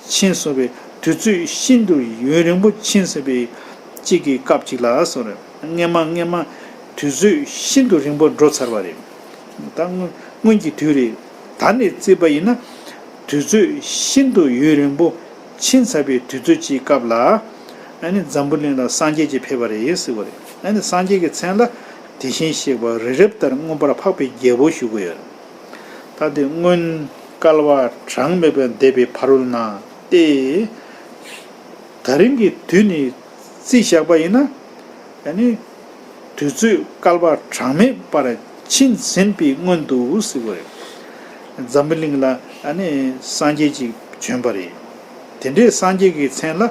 ཕྱིན་སོང་བའི། དུས་ཚོད་ཤིན་ཏུ་ཡུན་རིང་པོ་ཕྱིན་སོང་བའི་གཅིག་གི་སྐབས་ཅིག་ལ་སོང་རེད། སྔས་མ་སྔས་མ་དུས་ཚོད་ཤིན་ཏུ་རིང་པོ་འགྲོ་ཚར་བ་རེད། ད་སྔོན་སྔོན་གྱི་དུས་རེད། ད་ནས་བརྩིས་པ་ཡིན་ན། དུས་ཚོད་ཤིན་ཏུ་ཡུན་རིང་པོ་ཕྱིན་ཚར་བའི་དུས་ཚོད་ཅིག་སྐབས་ལ། ཨ་ནི་འཛམ་བུ་གླིང་ལ་སངས་རྒྱས་ཅིག་ཕེབས་པ་རེད་ཟེར་བ་རེད། ཨ་ནི་སངས་རྒྱས་ཀྱི་མཚན་ལ་དེ་བཞིན་གཤེགས་པ་རི་རབ་ལྟར་མངོན་པར་འཕགས་པའི་རྒྱལ་པོ་ཞུ་གི་ཡོད། ད་དེ་སྔོན་བསྐལ་པ་གྲངས་མེད་པ་འདས་པའི་ཕ་རོལ་ན་སྟེ། ད་རིང་གི་དུས་ནས་རྩིས་བཞག་པ་ཡིན་ན། ཨ་ནི་དུས་ཚོད་བསྐལ་པ་གྲངས་མེད་པར་ཕྱིན་ཟིན་པའི་སྔོན་དུ་ཟེར་བ་རེད། འཛམ་བུ་གླིང་ལ་ཨ་ནི་སངས་རྒྱས་ཅིག་བྱོན་པ་རེད། དེ་འདྲའི་སངས་རྒྱས་ཀྱི་མཚན་ལ་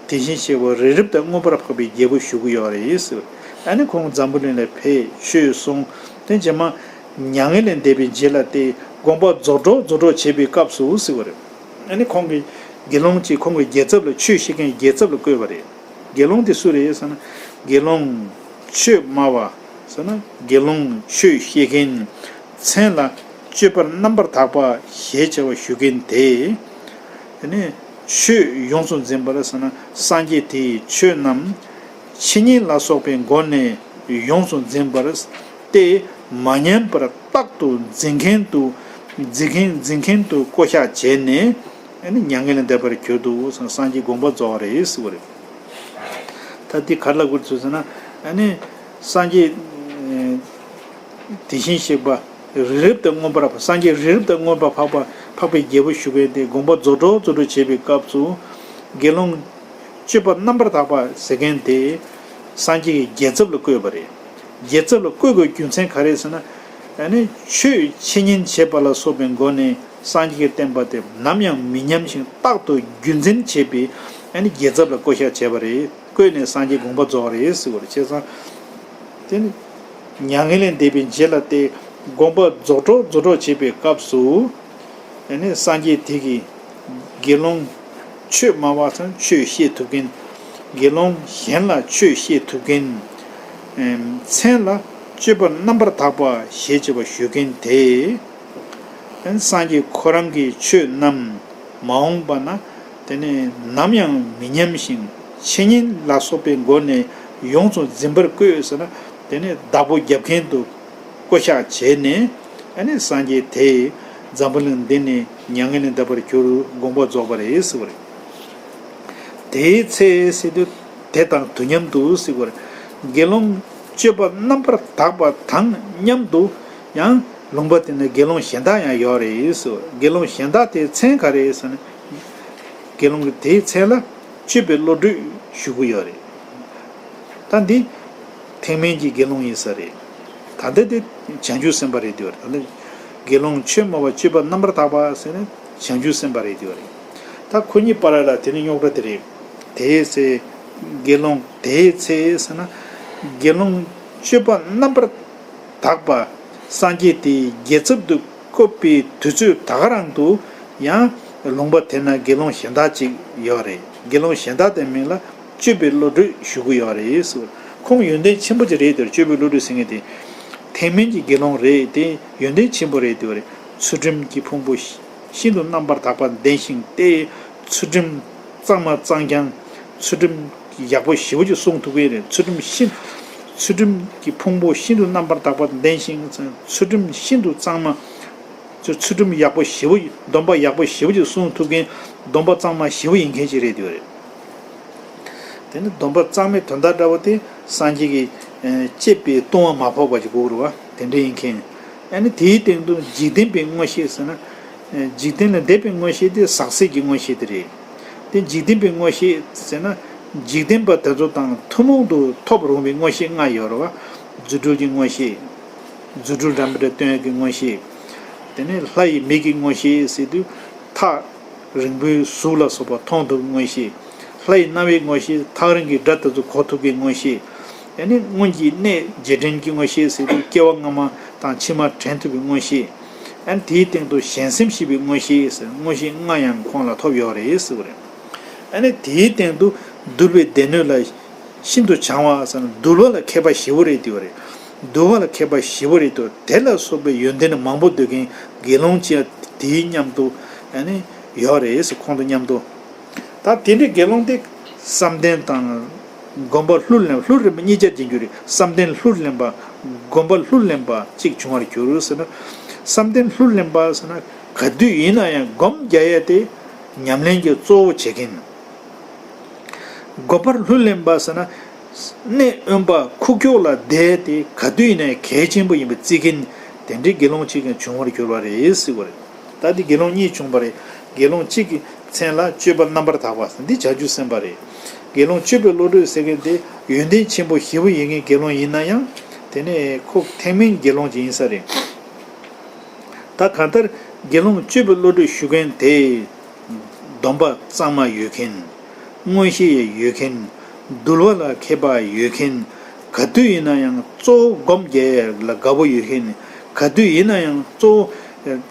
དེ་བཞིན་གཤེགས་པ་རི་རབ་ལྟར་མངོན་པར་འཕགས་པའི་རྒྱལ་པོ་ཞུ་གི་ཡོད་རེད་ཟེར། ཨ་ནི་ཁོང་འཛམ་བུ་གླིང་ལ་ཕེབས་ཆོས་གསུངས། དེ་རྗེས་མ་མྱ་ངན་ལས་འདས་པའི་རྗེས་ལ་སྟེ་དགོངས་པ་རྫོགས་སྤྲོ་རྫོགས་སྤྲོ་བྱེད་པའི་སྐབས་སུ་ཟེར་བ་རེད། ཨ་ནི་ཁོང་གི་དགེ་སློང་གཅིག་ཁོང་གི་རྒྱལ་ཚབ་ལ་ཆོས་བཤད་མཁན་རྒྱལ་ཚབ་ལ་བསྐོས་པ་རེད། དགེ་སློང་དེ་སུ་རེད་ཟེར་ན། དགེ་སློང་ཆོས་སྨྲ་བ་ཟེར་ན་དགེ་སློང་ཆོས་བཤད་མཁན། མཚན་ལ་སྤྱོད་པ་རྣམ་པར་དག་པ་ཞེས་བྱ་བ་ཞུ་མཁན་དེ། དེ་ནས་ཆོས་ཡོངས་སུ་འཛིན་པར་ཟེར་ན་སངས་རྒྱས་དེའི་ཆོས་རྣམས་འཆད་ཉན་ལ་སོགས་པའི་སྒོ་ནས་ཡོངས་སུ་འཛིན་པར་ཏེ་མ་ཉམས་པར་རྟག་ཏུ་འཛིན་མཁན་དུ། འཛིན་མཁན་འཛིན་མཁན་དུ་བསྐོ་བཞག་བྱས་ནས། ཨ་ནི་མྱ་ངན་ལས་འདས་པར་གྱུར་ཏོ་ཟེར་ན་སངས་རྒྱས་དགོངས་པ་རྫོགས་པ་རེད་ཟེར་བ་རེད། ད་འདི་ག་རེ་ལབ་དགོས་རེད་ཟེར་ན། ཨ་ནི་སངས་རྒྱས་དེ་བཞིན་གཤེགས་པ་རི་རབ་ཏུ་མངོན་པར། སངས་རྒྱས་རི་རབ་ཏུ་མངོན་པར་འཕགས་པ་འཕགས་པའི་རྒྱལ་པོ་ཞུ་མཁན་དེ་དགོངས་པ་རྫོགས་སྤྲོ་རྫོགས་སྤྲོ་བྱེད་པའི་སྐབས་སུ། དགེ་སློང་སྤྱོད་པ་རྣམ་པར་དག་པ་ཟེར་མཁན་དེ་སངས་རྒྱས་ཀྱི་རྒྱལ་ཚབ་ལ་བསྐོས་པ་རེད། རྒྱལ་ཚབ་ལ་བསྐོས་དགོས་རྒྱུ་མཚན་ག་རེ་ཟེར་ན། ཨ་ནི་ཆོས་འཆད་ཉན་བྱེད་པ་ལ་སོགས་པའི་སྒོ་ནས་སངས་རྒྱས་ཀྱི་བསྟན་པ་དེ་ནམ་ཡང་མི་ཉམས་ཤིང་རྟག་ཏུ་རྒྱུན་འཛིན་བྱེད་པའི། ཨ་ནི་རྒྱལ་ཚབ་ལ་བསྐོ་བཞག་བྱས་པ་རེད། བསྐོས་ནས་སངས་རྒྱས་དགོངས་པ་རྫོགས་པ་རེད་ཟེར་བ་རེད། བྱས་ཙང་། དེ་ནི་མྱ་ངན་ལས་འདས་པའི་རྗེས་ལ་སྟེ་དགོངས་པ་རྫོགས་སྤྲོ་རྫོགས་སྤྲོ་བྱེད་པའི་སྐབས་སུ། ཨ་ནི་སངས་རྒྱས་དེ་གིས་དགེ་སློང་ཆོས་སྨྲ་བ་ཚོར་ཆོས་བཤད་ཐུབ་མཁན། དགེ་སློང་གཞན་ལ་ཆོས་བཤད་ཐུབ་མཁན། མཚན་ལ་སྤྱོད་པ་རྣམ་པར་དག་པ་ཞེས་བྱ་བ་ཞུ་མཁན་དེ། སངས་རྒྱས་ཁོ་རང་གི་ཆོས་རྣམས་མ་འོངས་པ་ན་དེ་ནི་ནམ་ཡང་མི་ཉམས་ཤིང་འཆད་ཉན་ལ་སོགས་པའི་སྒོ་ནས་ཡོངས་སུ་འཛིན་པར་བསྐོས་ཟེར་ན། དེ་ནི་བདག་པོ་རྒྱབ་མཁན་དུ་བསྐོ་བཞག་བྱས་ནས། ཨ་ནི་སངས་རྒྱས་དེས་འཛམ་བུ་གླིང་འདི་ནས་མྱ་ངན་ལས་འདས་པར་གྱུར་དགོངས་པ་རྫོགས་པ་རེད་ཟེར་བ་རེད། དེའི་ཚེ་ཟེར་དུས་དེ་དང་དུས་མཉམ་དུ་ཟེར་བ་རེད། དགེ་སློང་སྤྱོད་པ་རྣམ་པར་དག་པ་དང་མཉམ་དུ་ཡང་ལུང་པ་དེ་ན་དགེ་སློང་གཞན་དག་ཡང་ཡོད་རེད་ཟེར་བ་རེད། དགེ་སློང་གཞན་དག་དེའི་མཚན་ག་རེ་ཟེར་ན། དགེ་སློང་གི་དེའི་མཚན་ལ་སྤྱོད་པའི་བློ་གྲོས་ཞུ་གི་ཡོད་རེད། ད་འདི་ཐེག་དམན་གྱི་དགེ་སློང་ཡིན་ས་རེད། ད་ལྟ་དེ་བྱང་ཆུབ་སེམས་དཔའ་རེད་དེ་བ་རེད། ད་ལྟ་དགེ་སློང་ཆོས་སྨྲ་བ་སྤྱོད་པ་རྣམ་པར་དག་པ་ཟེར་ནས་བྱང་ཆུབ་སེམས་དཔའ་རེད་དེ་བ་རེད། ད་ཁོ་གཉིས་བར་ལ་དེ་ནི་རྙོག་དྲ་དེ་རེད། དེའི་ཚེ་དགེ་སློང་དེའི་ཚེ་ཟེར་ན་དགེ་སློང་སྤྱོད་པ་རྣམ་པར་དག་པ་སངས་རྒྱས་དེའི་རྒྱལ་ཚབ་ཏུ་བསྐོས་པའི་དུས་ཚོད་ད་ག་རང་དུ་ཡང་ལུང་པ་དེ་ན་དགེ་སློང་གཞན་དག་ཅིག་ཡོད་རེད། དགེ་སློང་གཞན་དག་དེའི་མིང་ལ་སྤྱོད་པའི་བློ་གྲོས་ཞུ་གི་ཡོད་རེད་ཟེར། ཁོང་ཡོན་ཏན་ཆེན་པོ་ཅིག་རེད་དེ། སྤྱོད་པའི་བློ་གྲོས་ཟེར་མཁན་དེ་ཐེག་དམན་གྱི་དགེ་སློང་རེད་དེ། ཡོན་ཏན་ཆེན་པོ་རེད་དེ་བ་རེད། ཚུལ་ཁྲིམས་ཀྱི་ཕུང་པོ་ཤིན་ཏུ་རྣམ་པར་དག་པ་ལྡན་ཞིང་སྟེ། ཚུལ་ཁྲིམས་གཙང་མ་གཙང་རྐྱང་། ཚུལ་ཁྲིམས་ཡག་པོ་ཞེ་པོ་ཅིག་སྲུང་ཐུབ་མཁན་རེད། ཚུལ་ཁྲིམས་ཤིན། ཚུལ་ཁྲིམས་ཀྱི་ཕུང་པོ་ཤིན་ཏུ་རྣམ་པར་དག་པ་ལྡན་ཞིང་། ཚུལ་ཁྲིམས་ཤིན་ཏུ་གཙང་མ། ཚུལ་ཁྲིམས་ཡག་པོ་ཞེ་པོ། སྡོམ་པ་ཡག་པོ་ཞེ་པོ་ཅིག་སྲུང་ཐུབ་མཁན། སྡོམ་པ་གཙང་མ་ཞེ་པོ་ཡིན་མཁན་ཅིག་རེད་དེ་བ་རེད། དེ་ནི་སྡོམ་པ་གཙང་མའི་དོན་དག་འདྲ་བོ་དེ་སངས་རྒྱས་ཀྱིས་ཨ་བཅས་པའི་ལྟུང་བ་མ་ཕོག་པ་ཞིག་དགོས་རེད་བ། དེ་འདྲ་ཡིན་མཁན། ཨ་ནི་དེའི་སྟེང་དུ་འཇིག་རྟེན་པའི་མངོན་ཤེས་ཟེར་ན། ཨ་འཇིག་རྟེན་ལས་འདས་པའི་མངོན་ཤེས་དེ་ཟག་ཟད་ཀྱི་མངོན་ཤེས་དེ་རེད། དེ་འཇིག་རྟེན་པའི་མངོན་ཤེས་ཟེར་ན། འཇིག་རྟེན་པ་དེ་ཚོ་དང་ཐུན་མོང་དུ་ཐོབ་རུང་བའི་མངོན་ཤེས་ལྔ་ཡོད་རེད་བ། རྫུ་འཕྲུལ་གྱི་མངོན་ཤེས། རྫུ་འཕྲུལ་འདྲ་མི་འདྲ་སྟོན་ཡག་གི་མངོན་ཤེས། དེ་ནས་ལྷ་ཡི་མིག་གི་མངོན་ཤེས་ཟེར་དུས་ཐག་རིང་པོའི་གཟུགས་ལ་སོགས་པ་མཐོང་ཐུབ་པའི་མངོན་ཤེས། ལྷ་ཡི་རྣ་བའི་མངོན་ཤེས། ཐག་རིང་གི་སྒྲ་དེ་ཚོ་གོ་ཐུབ་པའི་མངོན་ཤེས། ཨ་ནི་སྔོན་གྱི་གནས་རྗེས་དྲན་གྱི་མངོན་ཤེས་ཟེར་དུས་སྐྱེ་བ་སྔ་མ་དང་ཕྱི་མ་དྲན་ཐུབ་པའི་མངོན་ཤེས། ཨ་ནི་དེའི་སྟེང་དུ་གཞན་སེམས་ཤེས་པའི་མངོན་ཤེས་ཟེར། མངོན་ཤེས་ལྔ་ཡང་ཁོང་ལ་ཐོབ་ཡོད་རེད་ཟེར་བ་རེད། ཨ་ནི་དེའི་སྟེང་དུ་འདུལ་བའི་སྡེ་སྣོད་ལ་ཤིན་ཏུ་བྱང་བ་ཟེར་ན། འདུལ་བ་ལ་མཁས་པ་ཞེ་པོ་རེད་དེ་བ་རེད། འདུལ་བ་ལ་མཁས་པ་ཞེ་པོ་རེད་དོ། དེ་ལ་སོགས་པའི་ཡོན་ཏན་མང་པོ་འདོད་མཁན་དགེ་སློང་ཅིག་དེའི་མཉམ་དུ་ཨ་ནི་ཡོད་རེད་ཟེར། ཁོང་དང་མཉམ་དུ། ད་དེ་འདྲའི་དགེ་སློང་དེ་བསམ་གཏན་དང་སྒོམ་པ་ལྷུར་ལེན། ལྷུར་ལེན་པ་གཉིས་ཆར་འཛིན་རྒྱུ་རེད། བསམ་གཏན་ལྷུར་ལེན་པ། སྒོམ་པ་ལྷུར་ལེན་པ་གཅིག་བྱུང་བར་གྱུར་ཟེར་ན། བསམ་གཏན་ལྷུར་ལེན་པ་ཟེར་ན་ག་དུས་ཡིན་ན་ཡང་སྒོམ་རྒྱག་ཡས་དེ་ཉམས་ལེན་གྱི་གཙོ་བོ་བྱེད་མཁན། སྒོམ་པར་ལྷུར་ལེན་པ་ཟེར་ན། གནད་དབེན་པ་ཁུག་ཀྱོག་ལ་བསྡད་དེ་ག་དུས་ཡིན་ན་ཡང་གལ་ཆེན་པོ་ཡིན་པ་བརྩི་མཁན་དེ་འདྲའི་དགེ་སློང་གཅིག་ཀྱང་བྱུང་བར་གྱུར་པ་རེད་ཟེར་བ་རེད། ད་འདི་དགེ་སློང་གཉིས་བྱུང་བ་རེད། དགེ་སློང་གཅིག་གི་མཚན་ལ་སྤྱོད་པ་རྣམ་པར་དག་པ་ཟེར། འདི་བྱང་ཆུབ་སེམས་དཔའ་རེད། དགེ་སློང་སྤྱོད་པའི་བློ་གྲོས་ཟེར་མཁན་དེ་ཡོན་ཏན་ཆེན་པོ་ཞེ་པོ་ཡིན་མཁན་དགེ་སློང་ཡིན་ན་ཡང་དེ་ནས་ཁོ་ཐེག་དམན་དགེ་སློང་ཅིག་ཡིན་ས་རེད། ད་གང་ལྟར་དགེ་སློང་སྤྱོད་པའི་བློ་གྲོས་ཞུ་མཁན་དེ། སྡོམ་པ་གཙང་མ་ཡོད་མཁན། མངོན་ཤེས་ཡོད་མཁན། འདུལ་བ་ལ་མཁས་པ་ཡོད་མཁན། ག་དུས་ཡིན་ན་ཡང་གཙོ་བོ་སྒོམ་རྒྱག་ཡ་ལ་དགའ་པོ་ཡོད་མཁན། ག་དུས་ཡིན་ན་ཡང་གཙོ་བོ་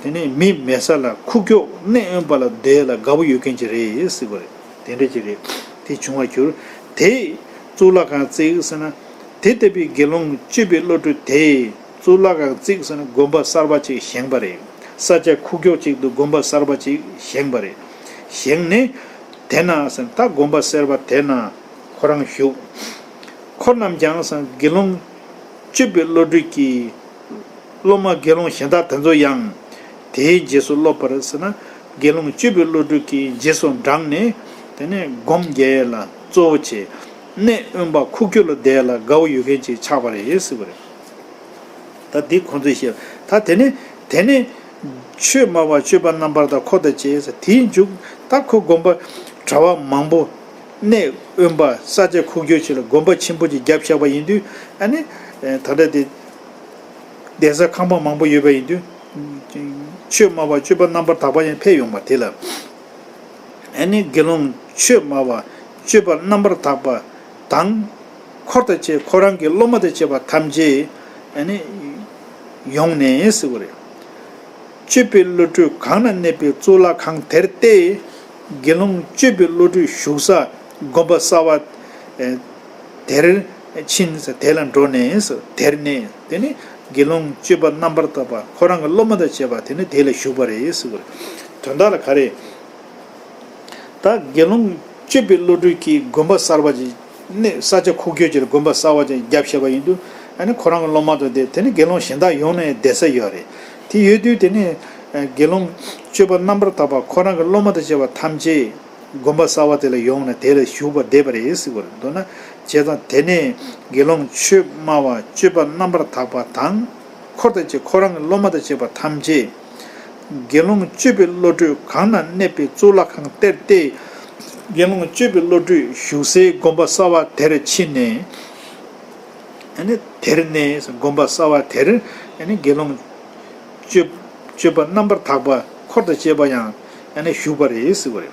དེ་ནས་མི་མེད་ས་ལ་ཁུག་ཀྱོག་གནད་དབེན་པ་ལ་སྡོད་ཡ་ལ་དགའ་པོ་ཡོད་མཁན་ཅིག་རེད་ཟེར་བ་རེད། དེ་འདྲ་ཅིག་རེད། དེ་བྱུང་བར་གྱུར། དེས་གཙུག་ལག་ཁང་བརྩིགས་ཟེར་ན། དེ་ལྟ་བུའི་དགེ་སློང་སྤྱོད་པའི་བློ་གྲོས་དེས་གཙུག་ལག་ཁང་བརྩིགས་ཟེར་ན་དགོན་པ་གསར་པ་ཅིག་བཞེངས་པ་རེད། ས་ཆ་ཁུག་ཀྱོག་ཅིག་ཏུ་དགོན་པ་གསར་པ་ཅིག་བཞེངས་པ་རེད། བཞེངས་ནས་དེ་ན་ཟེར་ན་ད་དགོན་པ་གསར་པ་དེ་ན་ཁོ་རང་བཞུགས། ཁོ་རྣམས་ཀྱང་ཟེར་ན་དགེ་སློང་སྤྱོད་པའི་བློ་གྲོས་ཀྱིས་སློབ་མ་དགེ་སློང་གཞན་དག་དེ་ཚོ་ཡང་དེའི་རྗེས་སུ་སློབ་པར་ཟེར་ན། དགེ་སློང་སྤྱོད་པའི་བློ་གྲོས་ཀྱི་རྗེས་སུ་འབྲངས་ནས་དེ་ནས་སྒོམ་རྒྱག་ཡས་ལ་གཙོ་བོ་བྱས། གནད་དབེན་པ་ཁུག་ཀྱོག་ལ་བསྡད་ཡས་ལ་དགའ་བོ་ཡོད་མཁན་ཅིག་ཆགས་པ་རེད་ཟེར་བ་རེད། ད་འདི་ཁོང་ཚོས་བཤད། ད་དེ་ནས་དེ་ནས་ཆོས་སྨྲ་བ་སྤྱོད་པ་རྣམ་པར་དག་ཁོ་དང་བཅས་ཟེར། དེའི་མཇུག་ད་ཁོ་དགོན་པ་གྲྭ་པ་མང་པོ། གནད་དབེན་པ་ས་ཆ་ཁུག་ཀྱོག་ཅིག་ལ་དགོན་པ་ཆེན་པོ་ཅིག་བརྒྱབ་བཞག་པ་ཡིན་དུས། ཨ་ནི་ད་ལྟ་དེ་གདན་ས་ཁང་པ་མང་པོ་ཡོད་པ་ཡིན་དུས། ཆོས་སྨྲ་བ་སྤྱོད་པ་རྣམ་པར་དག་པ་ཡང་ཕེབས་ཡོང་བ་དེ་ལ། ཨ་ནི་དགེ་སློང་ཆོས་སྨྲ་བ་སྤྱོད་པ་རྣམ་པར་དག་པ་དང་། འཁོར་དང་བཅས་ཁོ་རང་གི་སློབ་མ་དང་བཅས་པ་ཐམས་ཅད་ཨ་ནི་ཡོང་ནས་ཟེར་བ་རེད། སྤྱོད་པའི་བློ་གྲོས་གང་ན་གནས་པའི་གཙུག་ལག་ཁང་དེར་ཏེ། དགེ་སློང་སྤྱོད་པའི་བློ་གྲོས་བཞུགས་ས་དགོན་པ་གསར་བ་དེར་ཕྱིན་ཟེར། དེ་ལ་འགྲོ་ནས་ཟེར། དེར་གནས། དེ་ནི་དགེ་སློང་སྤྱོད་པ་རྣམ་པར་དག་པ་ཁོ་རང་གི་སློབ་མ་དང་བཅས་པ་དེ་ནི་དེ་ལ་བཞུགས་པ་རེད་ཟེར་བ་རེད། དོན་དག་ལ་ག་རེ། ད་དགེ་སློང་སྤྱོད་པའི་བློ་གྲོས་ཀྱིས་དགོན་པ་གསར་པ་ཅིག་ནས་ས་ཆ་ཁུག་ཀྱོག་ཅིག་ལ་དགོན་པ་གསར་པ་ཅིག་བརྒྱབ་བཞག་པ་ཡིན་དུས། ཨ་ནི་ཁོ་རང་གི་སློབ་མ་དང་དེ་དེ་ནི་དགེ་སློང་གཞན་དག་ཡོང་ནས་བསྡད་ས་ཡོད་རེད། དེ་ཡོད་དུས་དེ་ནི་དགེ་སློང་སྤྱོད་པ་རྣམ་པར་དག་པ་ཁོ་རང་གི་སློབ་མ་དང་བཅས་པ་ཐམས་ཅད་དགོན་པ་གསར་པ་དེ་ལ་ཡོང་ནས་དེ་ལ་བཞུགས་པ་བསྡད་པ་རེད་ཟེར་བ་རེད། མདོར་ན་བྱས་ཙང་དེ་ནས་དགེ་སློང་ཆོས་སྨྲ་བ་སྤྱོད་པ་རྣམ་པར་དག་པ་དང་། འཁོར་དང་བཅས་ཁོ་རང་གི་སློབ་མ་དང་བཅས་པ་ཐམས་ཅད། དགེ་སློང་སྤྱོད་པའི་བློ་གྲོས་གང་ན་གནས་པའི་གཙུག་ལག་ཁང་དེར་ཏེ། དགེ་སློང་སྤྱོད་པའི་བློ་གྲོས་བཞུགས་སའི་དགོན་པ་གསར་པ་དེར་ཕྱིན་ནས། ཨ་ནི་དེར་གནས། དགོན་པ་གསར་པ་དེར་ཨ་ནི་དགེ་སློང་སྤྱོད་སྤྱོད་པ་རྣམ་པར་དག་པ་འཁོར་དང་བཅས་པ་ཡང་ཨ་ནི་བཞུགས་པ་རེད་ཟེར་བ་རེད།